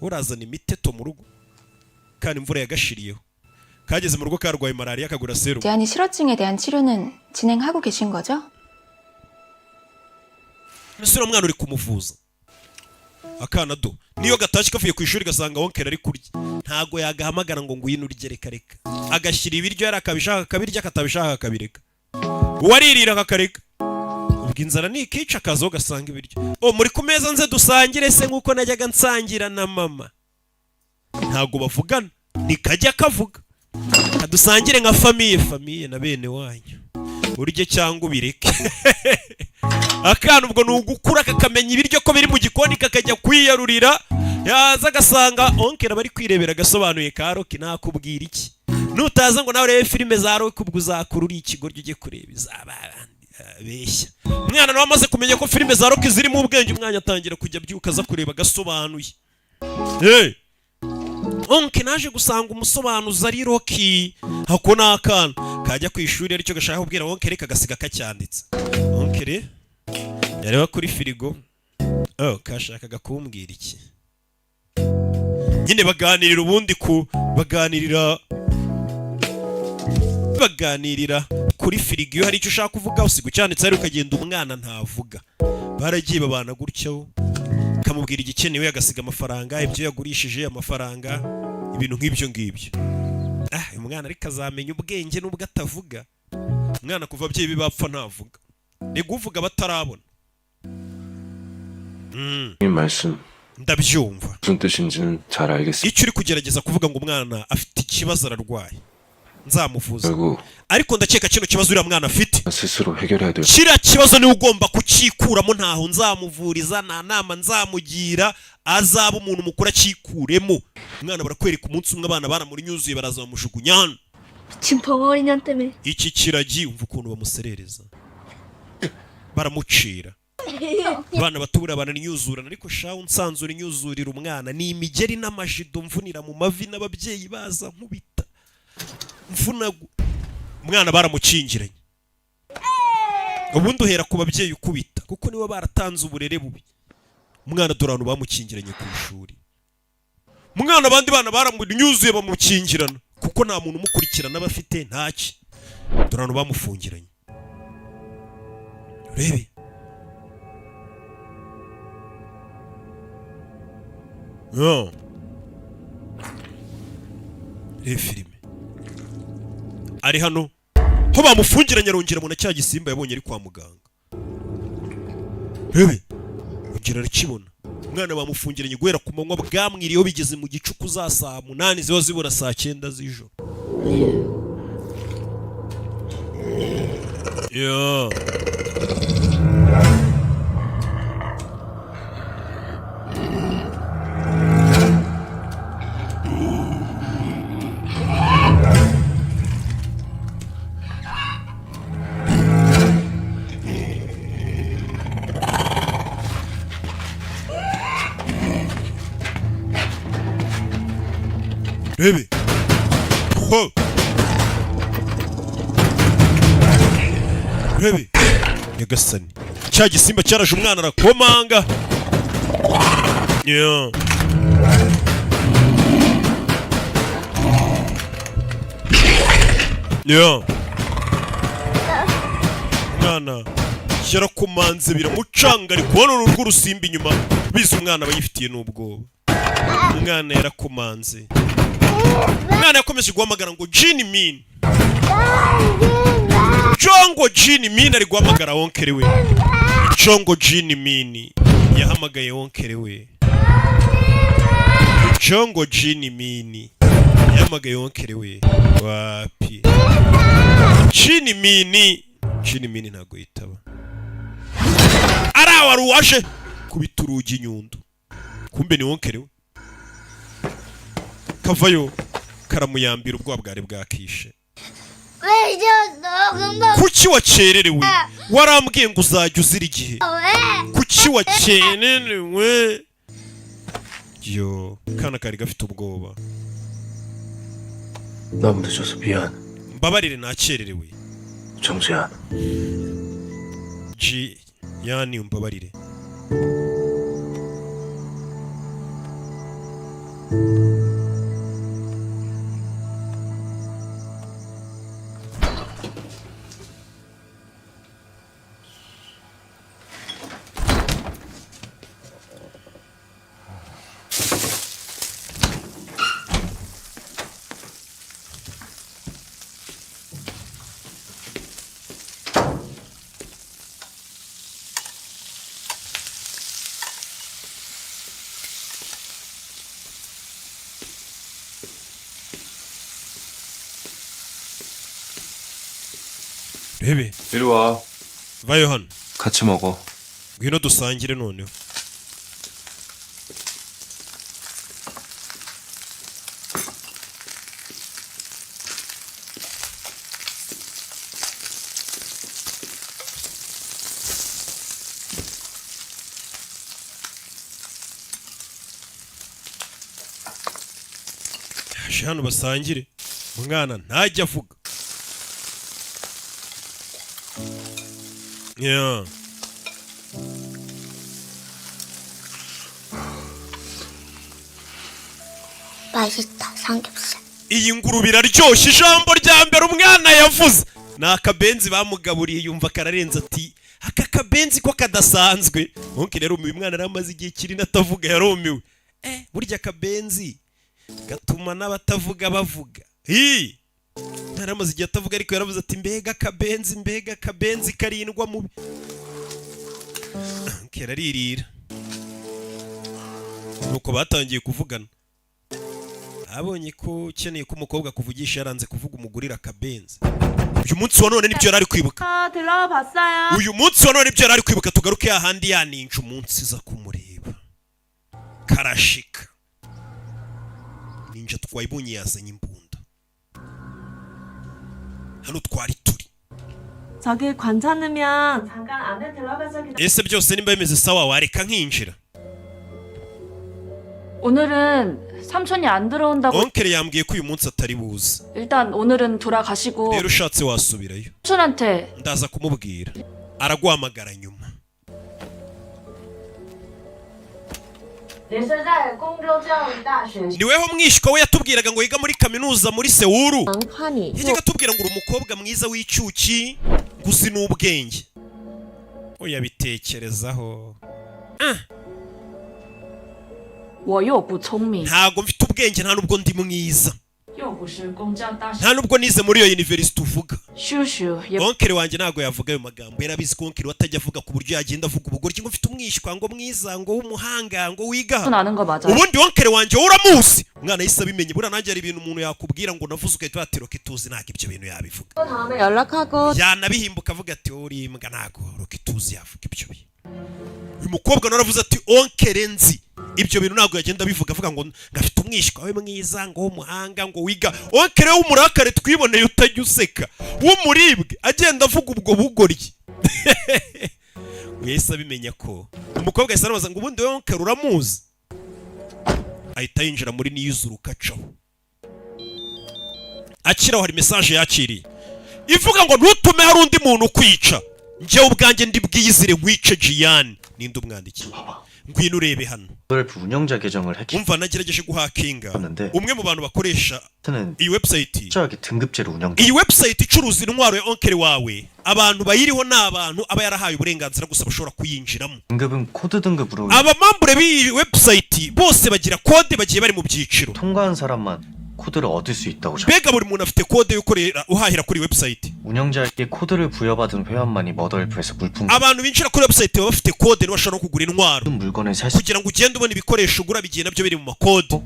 urazana imiteto mu rugo kandi imvura yagashiriyeho. Kageze mu rugo karwaye malariya, kagura serumu. 재한이 실어증에 대한 치료는 진행하고 계신 거죠? Ese uriya mwana uri kumuvuza? Akana do niyo gatashye kavuye ku ishuri gasanga oncle ari kurya, ntago yagahamagara ngo ngwino urye, reka reka. Agashyira ibiryo yari akabishaka akabirya, akatabishaka akabireka, uwaririra akakareka. Ubwo inzara nikica akazaho gasanga ibiryo: "O muri ku meza, nze dusangire se nk'uko najyaga nsangira na mama." Ntago bavugana, ntikajya kavuga kadusangire nka famille, famille na bene wanyu, urye cyangwa ubireke. Akana ubwo ni ugukura kakamenya ibiryo ko biri mu gikoni, kakajya kwiyarurira, yaza agasanga oncle bari kwirebera agasobanuye ka Rocky. Nakubwira iki? Nutaza ngo nawe urebe filime za Rocky, ubwo uzakura uri ikigoryi, ujye kureba izaba beshya. Umwana nawe amaze kumenya ko filime za Rocky zirimo ubwenge, umwanya atangira kujya abyuka aza kureba agasobanuye. Hey! Oncle, naje gusanga umusobanuzi ari Rocky. Ako ni akana kajya ku ishuri aricyo gashaka kubwira oncle, kagasiga kacyanditse. Oncle yareba kuri firigo: "Oh, kashakaga kumbwira iki?" Nyine baganirira, ubundi ku baganirira kuri firigo. Iyo hari icyo ushaka kuvuga usiga ucyanditse ariko ukagenda. Umwana ntavuga, baragiye babana gutyo, kamubwira igikenewe, agasiga amafaranga, ibyo yagurishije amafaranga, ibintu nk'ibyo ngibyo. Ah, uyu mwana ariko azamenya ubwenge nubwo atavuga. Umwana kuva ababyeyi be bapfa ntavuga, rega uvuga batarabona. 이 말씀 Ndabyumva. 무슨 뜻인지는 잘 알겠습니다. Icyo uri kugerageza kuvuga ngo umwana afite ikibazo, ararwaye, nzamuvuza. 결국 Ariko ndakeka kino kibazo uriya mwana afite, 스스로 해결해야 될 kiriya kibazo niwe ugomba kucyikuramo. Ntaho nzamuvuriza, nta nama nzamugira, azaba umuntu mukuru acyikuremo. Umwana barakwereka umunsi umwe abana baramurinyuzuye, baraza bamujugunya hano. 미친 벙어리 년 때문에 Iki kiragi, umva ukuntu bamuserereza, baramucira. Abana bato buriya baraninyuzurana, ariko shawu nsanzura inyuzurira umwana ni imigeri n'amajido, mvunira mu mavi n'ababyeyi baza nkubita mvunagu. Umwana baramukingiranye. Ubundi uhera ku babyeyi ukubita, kuko nibo baratanze uburere bubi. Umwana dore ahantu bamukingiranye ku ishuri. Umwana abandi bana baramunyuzuye bamukingirana, kuko nta muntu umukurikirana aba afite, ntaki. Dore ahantu bamufungiranye, urebe. Yo. Reba filime, ari hano ho bamufungiranye, arongera abona cya gisimba yabonye ari kwa muganga. Rebe, ongera arakibona. Umwana bamufungiranye guhera ku manywa, bwamwiriyeho bigeze mu gicuku za saa 8 ziba zibura saa 9 z'ijoro. Yo. Rebe. Ho. Rebe. Nyagasani. Cya gisimba cyaraje, umwana arakomanga. Yeah. Yeah. Mwana yarakomanze biramucanga, ari kubona uru rw'urusimba inyuma bize. Umwana aba yifitiye n'ubwoba. Umwana yarakomanze, umwana yakomeje guhamagara ngo Jini Min Jongo, Jini Min. Ari guhamagara oncle we Jongo. Jini Min yahamagaye oncle we Jongo. Jini Min yahamagaye oncle we. Wapi Jini Min? Jini Min ntabwo yitaba. Arawa ruwaje kubita urugi inyundo, kumbe ni oncle we. Kavayo karamuyambira, ubwoba bwari bwakishe. Kuki wakererewe? Warambwiye ngo uzajya uzira igihe, kuki wakererewe? Yo, kana kari gafite ubwoba. 너무 늦어서 미안. Mbabarire, nakererewe. 정수야. Ji yani, umbabarire. Rebe. 이리 와. Vayo hano. 같이 먹어. Ngwino dusangire noneho. Yaje hano basangire, umwana ntajya avuga. Yeah. 맛있다 삼겹살. Iyi ngurube iraryoshye. Ijambo rya mbere umwana yavuze ni akabenzi bamugaburiye, yumva kararenze, ati aka kabenzi ko kadasanzwe. Nkuko rero uyu mwana yari amaze igihe kinini atavuga, yarumiwe. Burya akabenzi gatuma n'abatavuga bavuga. Hi, yari amaze igihe atavuga, ariko yaravuze ati mbega akabenzi, mbega akabenzi karindwa mubi. Keraririra. Nuko batangiye kuvugana, abonye ko ukeneye ko umukobwa akuvugisha yaranze kuvuga, umugurira akabenzi. Uyu munsi wa none nibyo yari ari kwibuka. 아, 들어봤어요. Uyu munsi wa none nibyo yari ari kwibuka. Tugaruke hahandi yaninja, umunsi iza kumureba karashika. Ninja twayibonye yazanye imbunda, hano twari turi. 저기 괜찮으면 잠깐 안에 들어가서 기다. Ese byose nimba bimeze sawa, wareka nkinjira? 오늘은 삼촌이 안 들어온다고 Oncle yambwiye ko uyu munsi atari buze. 일단 오늘은 돌아가시고 Rero ushatse wasubirayo. 삼촌한테 Ndaza kumubwira, araguhamagara nyuma. 你是在公州教育大学 Niweho mwishywa we yatubwiraga ngo yiga muri kaminuza muri Sewuru. 夸你 Yajyaga atubwira ngo uri umukobwa mwiza w'icyuki, ngo uzi n'ubwenge. Uyabitekerezaho. Ah. 我又不聪明， Ntago mfite ubwenge, nta nubwo ndi mwiza, 又不是工匠大师， nta nubwo nize muri iyo university uvuga. 叔叔也 Oncle wanjye ntabwo yavuga ayo magambo, yarabizi ko oncle we atajya avuga ku buryo yagenda avuga ubugoryi ngo mfite umwishywa ngo mwiza, ngo w'umuhanga, ngo wiga. 不拿那个巴掌。 Ubundi oncle wanjye wowe uramuzi? Umwana yahise abimenye. Buriya nanjye hari ibintu umuntu yakubwira ngo navuze, ugahita watira tuzi ntabwo ibyo bintu yabivuga. 다음에 연락하고 Yanabihimbuka avuga ati wowe uri imbwa, ntabwo Roki tuzi yavuga ibyo bintu. Uyu mukobwa nawe aravuze ati oncle nzi ibyo bintu ntabwo yagenda abivuga avuga ngo ngafite umwishywa we mwiza, ngo w'umuhanga, ngo wiga. Oncle w'umurakare twiboneye utajya useka w'umuribwe agenda avuga ubwo bugoryi. Yahise abimenya ko umukobwa yahise arabaza ngo ubundi wowe oncle uramuzi? Ahita yinjira muri niyuzuruka acaho akiraho. Hari message yakiriye ivuga ngo ntutume hari undi muntu ukwica, njyewe ubwanjye ndi bwiyizire nkwice. Jiyani ninde umwandikiye? Ngwino urebe hano. 널프 운영자 계정을 해킹 Umva, nagerageje guhakinga 했는데 umwe mu bantu bakoresha 는 iyi website. 철저하게 등급제로 운영. Iyi website icuruza intwaro ya oncle wawe, abantu bayiriho ni abantu aba yarahaye uburenganzira gusa bashobora kuyinjiramo. 등급은 코드 등급으로 Abamambure b'iyi website bose bagira kode, bagiye bari mu byiciro. 통과한 사람만 코드를 얻을 수 있다고 적. Mbega buri muntu afite kode yo uhahira kuri iyi website. 운영자에게 코드를 부여받은 회원만이 머더엘프에서 물품 Abantu binjira kuri website baba bafite kode, nibo bashobora no kugura intwaro. 물건을 살 수. Kugira ngo ugende ubona ibikoresho ugura bigiye nabyo biri mu makode.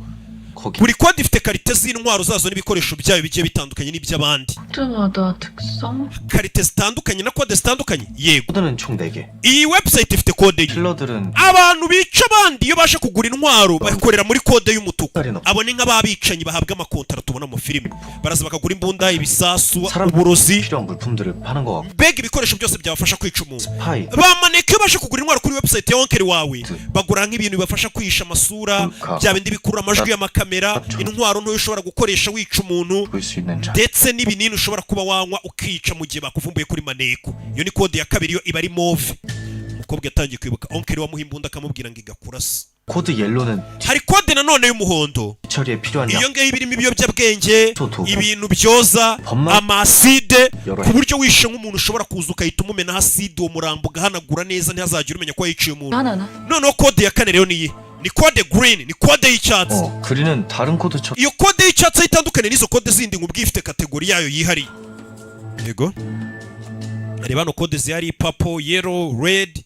거기 Buri kode ifite qualité z'intwaro zazo n'ibikoresho byayo bigiye bitandukanye n'iby'abandi. 코드마다 특성? Qualité zitandukanye na kode zitandukanye, yego. 코드는 총 4개. Iyi website ifite kode enye. 킬러들은 Abantu bica abandi iyo baje kugura intwaro bakorera muri kode y'umutuku. Abo ni nk'ababicanyi bahabwa amakontara tubona mu filime, baraza bakagura imbunda, ibisasu, uburozi, 필요한 물품들을 파는 것 같고 mbega ibikoresho byose byabafasha kwica umuntu. 파이 Bamaneka iyo baje kugura intwaro kuri website ya oncle wawe bagura nk'ibintu bibafasha kwihisha amasura, bya bindi bikurura amajwi y'amakamera, intwaro ntoya ushobora gukoresha wica umuntu, 볼 수 있는 자. ndetse n'ibinini ushobora kuba wanywa ukica mu gihe bakuvumbuye kuri maneko. Iyo ni kode ya kabiri, yo iba ari mauve. Umukobwa yatangiye kwibuka oncle wamuha imbunda akamubwira ngo igakurasa. 코드 yellow는 Hari kode nanone y'umuhondo. 처리에 필요한 Iyo 약 ngiyo iba irimo ibiyobyabwenge, ibintu byoza, amaside, ku buryo wishe nk'umuntu ushobora kuza ukahita umumenaho aside, uwo murambo ugahanagura neza ntihazagire umenya ko yiciye umuntu. 하나나? Noneho kode ya kane rero niyi, ni kode green, ni kode y'icyatsi. 어, green은 다른 코드처럼 Iyo kode y'icyatsi aho itandukanye n'izo kode zindi nkubwiye, ifite catégorie yayo yihariye. Yego, reba hano kode zihari: purple, yellow, red.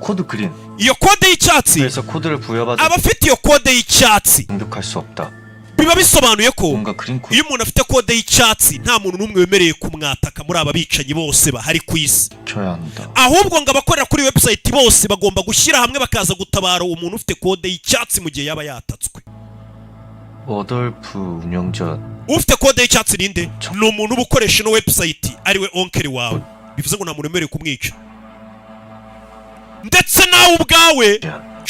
코드 green. Iyo kode y'icyatsi, 그래서 코드를 부여받은 abafite iyo kode y'icyatsi 공격할 수 없다. biba bisobanuye ko 뭔가 green 코드 iyo umuntu afite kode y'icyatsi nta muntu n'umwe wemereye kumwataka muri aba bicanyi bose bahari ku isi. 줘야 한다. Ahubwo ngo abakorera kuri website bose bagomba gushyira hamwe bakaza gutabara uwo muntu ufite kode y'icyatsi mu gihe yaba yatatswe. 머더엘프 운영자 Ufite kode y'icyatsi ninde? Ni umuntu uba ukoresha ino website, ariwe oncle wawe. Bivuze ngo nta muntu wemerewe kumwica, ndetse nawe ubwawe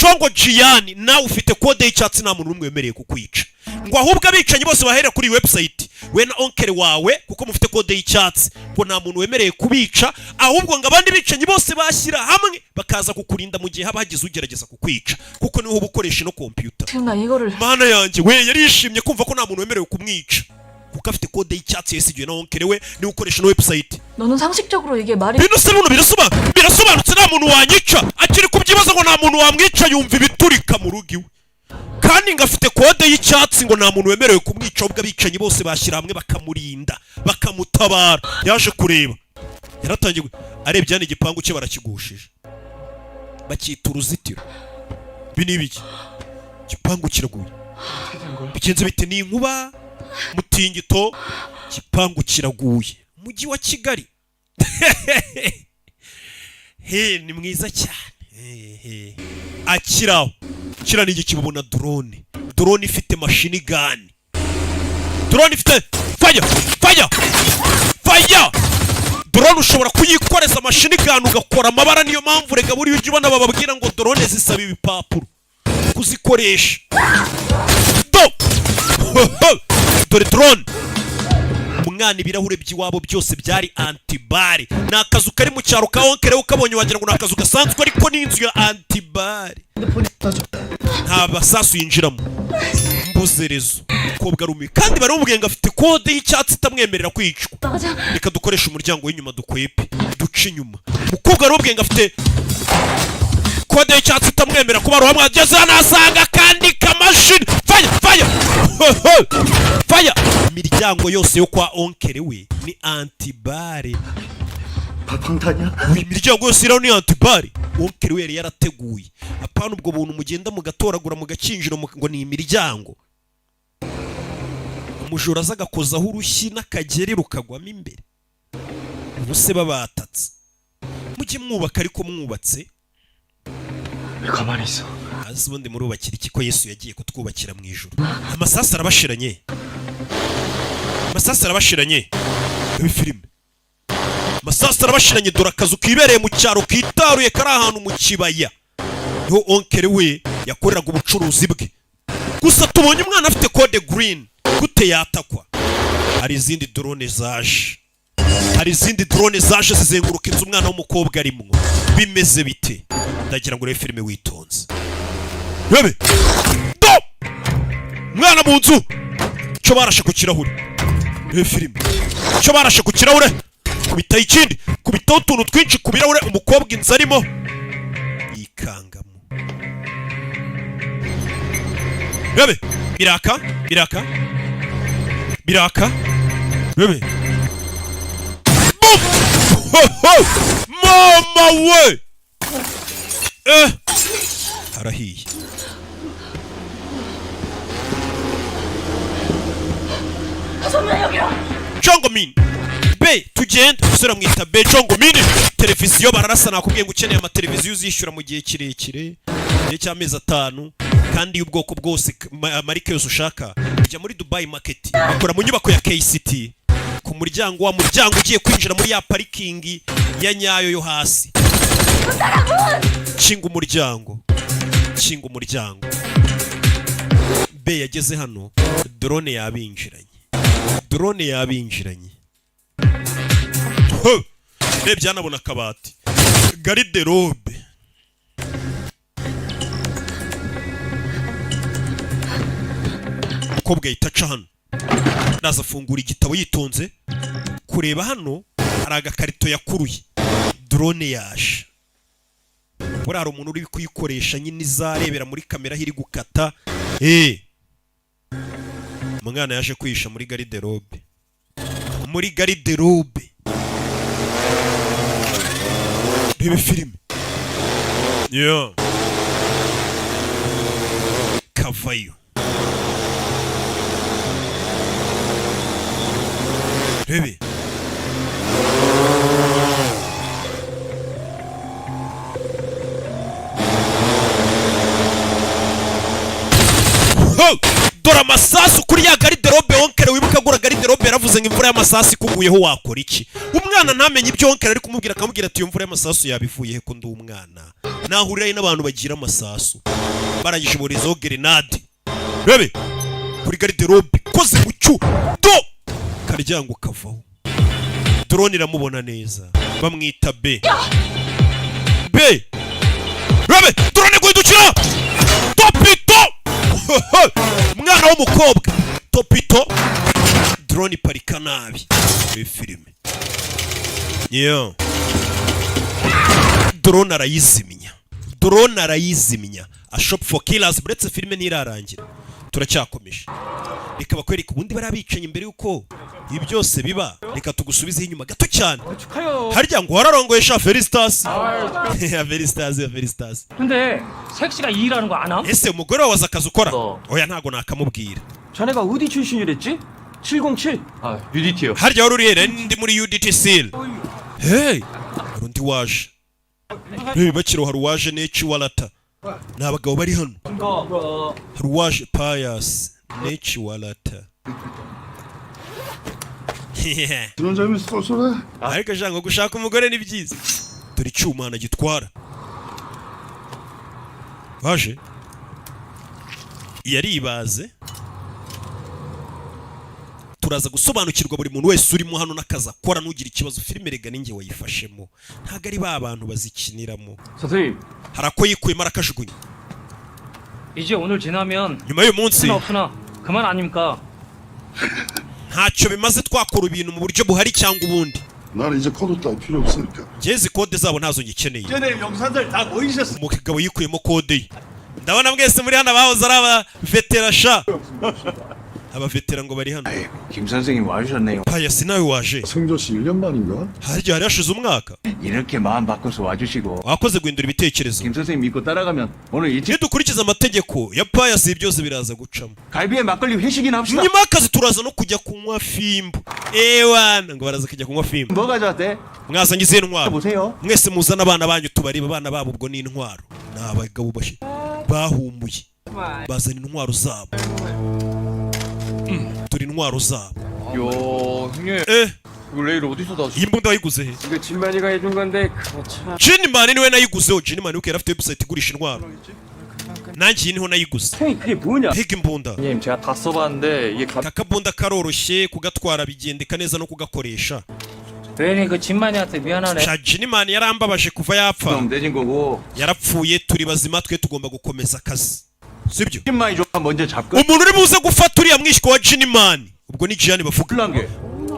Congo Jiyani, nawe ufite kode y'icyatsi, nta muntu n'umwe wemerewe kukwica. Ngo ahubwo abicanyi bose bahera kuri iyi website, we na oncle wawe, kuko mufite kode y'icyatsi, ngo nta muntu wemerewe kubica, ahubwo ngo abandi bicanyi bose bashyira hamwe bakaza kukurinda mu gihe haba hagize ugerageza kukwica, kuko niho uba ukoresha ino computer. 지금 나 이거를 Mana yanjye we, yarishimye kumva ko nta muntu wemerewe kumwica kuko afite kode y'icyatsi yasigiwe na oncle we, niwe ukoresha ino website. 너는 상식적으로 이게 말이 Bino se buno birasobanutse, nta muntu wanyica. Akiri kubyibaza ngo nta muntu wamwica, yumva ibiturika mu rugo iwe, kandi ngo afite kode y'icyatsi, ngo nta muntu wemerewe kumwica, ahubwo abicanyi bose bashyira hamwe bakamurinda, bakamutabara. Yaje kureba, yaratangiye arebye hano igipangu cye barakigushije, bacyita uruzitiro. Ibi ni ibiki? Igipangu kiraguye, bigenze bite? Ni inkuba, mutingito, igipangu kiraguye. Umujyi wa Kigali he ni mwiza cyane. He, he. Akiraho kiriya ni igiki? Ubona drone, drone ifite machine gun, drone ifite fire, fire, fire. Drone ushobora kuyikoreza machine gun ugakora amabara. Niyo mpamvu rega buriya ujya ubona bababwira ngo drone zisaba ibipapuro kuzikoresha. Do dore drone. Umwana ibirahure by'iwabo byose byari anti-balles. Ni akazu kari mu cyaro ka oncle, ukabonye wagira ngo ni akazu gasanzwe, ariko ni inzu ya anti-balles, nta basasu yinjiramo. Mbuzerezo umukobwa arumiwe, kandi baramubwiye ngo afite kode y'icyatsi itamwemerera kwicwa. Reka dukoreshe umuryango w'inyuma, dukwepe duce inyuma. Umukobwa aramubwiye ngo afite kode y'icyatsi itamwemerera kuba ruhamwe. Ageze hano asanga akandi kamashini. Faya imiryango yose yo kwa oncle we ni anti-balles. 방탄이야? Imiryango yose iriho ni anti-balles. Oncle we yari yarateguye. Apana ubwo buntu mugenda mugatoragura mu gakinjiro ngo ni imiryango, umujura aza agakozaho urushyi n'akageri rukagwamo imbere. Ubu se babatatse? Mujye mwubaka ariko mwubatse. 왜 가만히 있어? Hasi ubundi murubakira iki ko Yesu yagiye kutwubakira mu ijuru? Amasasu arabashiranye, amasasu arabashiranye. Ibi filime, amasasu arabashiranye. Dore akazu kibereye mu cyaro kitaruye, kari ahantu mu kibaya, niho oncle we yakoreraga ubucuruzi bwe. Gusa tubonye umwana afite code green, gute yatakwa? Hari izindi drone zaje, hari izindi drone zaje zizenguruka inzu umwana w'umukobwa arimwo. Bimeze bite? Ndagira ngo urebe filime witonze. Rebe do mwana mu nzu cyo barashe ku kirahure. Rebe filime, cyo barashe ku kirahure, kubitaho ikindi, kubitaho utuntu twinshi ku birahure. Umukobwa inzu arimo yikangamo. Rebe biraka, biraka, biraka. Rebe. Bum! Ho, ho! Mama we! Eh, harahiye. Jongomin B, tugende. Umusore amwita B Jongomin. Televiziyo bararasa. Nakubwiye ngo ukeneye amateleviziyo uzishyura mu gihe kirekire, igihe cy'amezi 5, kandi y'ubwoko bwose, marike yose ushaka, ujya muri Dubai Market, bakora mu nyubako ya KCT, ku muryango wa muryango ugiye kwinjira muri ya parikingi ya nyayo yo hasi. Kinga umuryango, kinga umuryango. B yageze hano, drone yabinjiranye, drone yabinjiranye. Ho! Rebye anabona akabati, garde-robe. Umukobwa yahita aca hano, araza afungura igitabo yitonze kureba. Hano hari agakarito yakuruye. Drone yaje. Buriya hari umuntu uri kuyikoresha nyine, izarebera muri kamera aho iri gukata. Umwana yaje kwihisha muri garde-robe, muri garde-robe. Reba filime. Yeah. Kavayo. Rebe. Ho! Dore amasasu kuri ya garde-robe. Oncle wibuka agura garde-robe yaravuze ngo imvura y'amasasu ikuguyeho wakora iki? Umwana ntamenye ibyo oncle ari kumubwira, akamubwira ati: "Iyo mvura y'amasasu yabivuye he ko ndi umwana nahurirayo n'abantu bagira amasasu?" Barangije borezaho gerenade. Rebe kuri garde-robe ikoze mu cyu do karyango kavaho. Drone iramubona neza. Bamwita B. B, rebe drone guhindukira topito. Umwana w'umukobwa topito, drone iparika nabi muri filime. Yeah. Drone arayizimya, drone arayizimya. A Shop for Killers. Buretse filime ntirarangira, turacyakomeje. Reka bakwereka ubundi bari abicanyi mbere yuko ibi byose biba. Reka tugusubizeho inyuma gato cyane. Harya ngo wararongoye sha Felistas? Felistas, Felistas. 근데 색시가 이 일하는 거 아나? Ese umugore wawe azi akazi ukora? Oya, ntago nakamubwira. 자네가 어디 출신이랬지? 707. 아, UDT요. Harya wari uri here? Ndi muri UDT SEAL. Hey, hari undi waje. Hey, bakiro, hari uwaje neci walata. Ni abagabo bari hano. Hari uwaje Pius neci walata. 그런 점이 쏠쏠해. Ariko jango gushaka umugore ni byiza. Dore icyuma gitwara waje yaribaze. Turaza gusobanukirwa buri muntu wese urimo hano n'akazi akora. Ntugire ikibazo, filime rega ninjye wayifashemo, ntabwo ari ba bantu bazikiniramo. 선생님, Hari ako yikuyemo arakajugunya. 이제 오늘 지나면 Nyuma y'uyu munsi 있으나 없으나 그만 아닙니까? ntacyo bimaze twakora ibintu mu buryo buhari cyangwa ubundi. 나는 이제 코드 따위 필요 없으니까. Njye izi kode zabo ntazo ngikeneye. 전에 용사들 다 모이셨어. Umugabo yikuyemo kode ye. Ndabona mwese muri hano abahoze ari aba veteran sha. Abavetera ngo bari hano. 김 선생님 와주셨네요. Payasi, nawe waje. 승조 씨 1년 만인가? Harya hari hashize umwaka. 이렇게 마음 바꿔서 와주시고 Wakoze guhindura ibitekerezo. 김 선생님 믿고 따라가면 오늘 일찍 Nidukurikiza amategeko ya Payasi, byose biraza gucamo. 갈비에 막걸리 회식이나 합시다. Nyuma y'akazi turaza no kujya kunywa fimbo. Ewana, ngo baraza kujya kunywa fimbo. 뭐 가져왔대? Mwazanye izihe ntwaro? 보세요. Mwese muzane abana banyu tubarebe. Abana babo ubwo ni intwaro, ni abagabo bahumuye, bazana intwaro zabo. Turi intwaro zabo. 야, 형님. Eh. 이거 레일 어디서 다 Iyi mbunda wayiguze he? 이거 진만이가 해준 건데 그거 참. Jinimani niwe nayiguzeho. Jinimani kuko yari afite website igurisha intwaro, nanjye iyi niho nayiguze. 형이 그게 뭐냐? Mbega imbunda! 형님, 제가 다 써봤는데 이게 가... Akabunda karoroshye kugatwara, bigendeka neza no kugakoresha. 괜히 그 진만이한테 미안하네. Sha, Jinimani yarambabaje kuva yapfa. 그럼 되진 거고. Yarapfuye, turi bazima, twe tugomba gukomeza akazi, sibyo? 진만이 좀 먼저 잡고. Umuntu uri buze gufata uriya mwishywa wa Jinimani, ubwo ni Jiyani bavuga,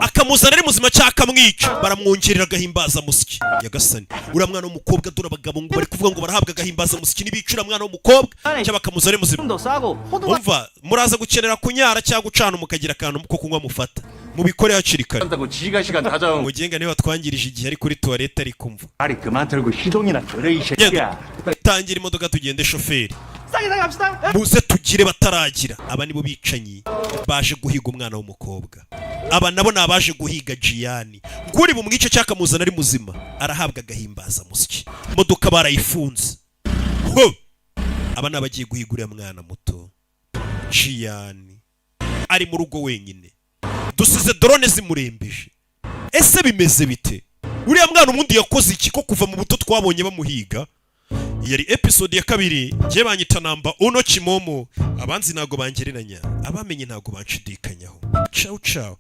akamuzana ari muzima cyangwa akamwica, baramwongerera agahimbazamusyi. Nyagasani, uriya mwana w'umukobwa, dore abagabo ngo bari kuvuga ngo barahabwa agahimbazamusyi nibica uriya mwana w'umukobwa cyangwa bakamuzana ari muzima. 더 싸고 호두가 Umva, muraza gukenera kunyara cyangwa gucana, mukagira akantu ko kunywa mufata, mubikore hakiri kare. 한다고 지가 시간 다 잡아. Mugenga niwe watwangirije igihe ari kuri toilette, ari kumva. 아리 그만 들고 시동이나 걸어 이 새끼야. Tangira imodoka tugende, shoferi. 싸게 싸게 갑시다. Muze tugire bataragira. Aba nibo bicanyi baje guhiga umwana w'umukobwa. Aba nabo ni abaje guhiga Jiyani. Nguri bumwice cyangwa akamuzana ari muzima, arahabwa agahimbazamusyi. Imodoka barayifunze. Ho! Aba ni abagiye guhiga uriya mwana muto Jiyani, ari mu rugo wenyine. Dusize drone zimurembeje. Ese bimeze bite? Uriya mwana ubundi yakoze iki ko kuva mu buto twabonye bamuhiga? Yari episode ya kabiri. Njye banyita namba uno kimomo, abanzi ntago bangereranya, abamenye ntago banshidikanyaho. Ciao ciao.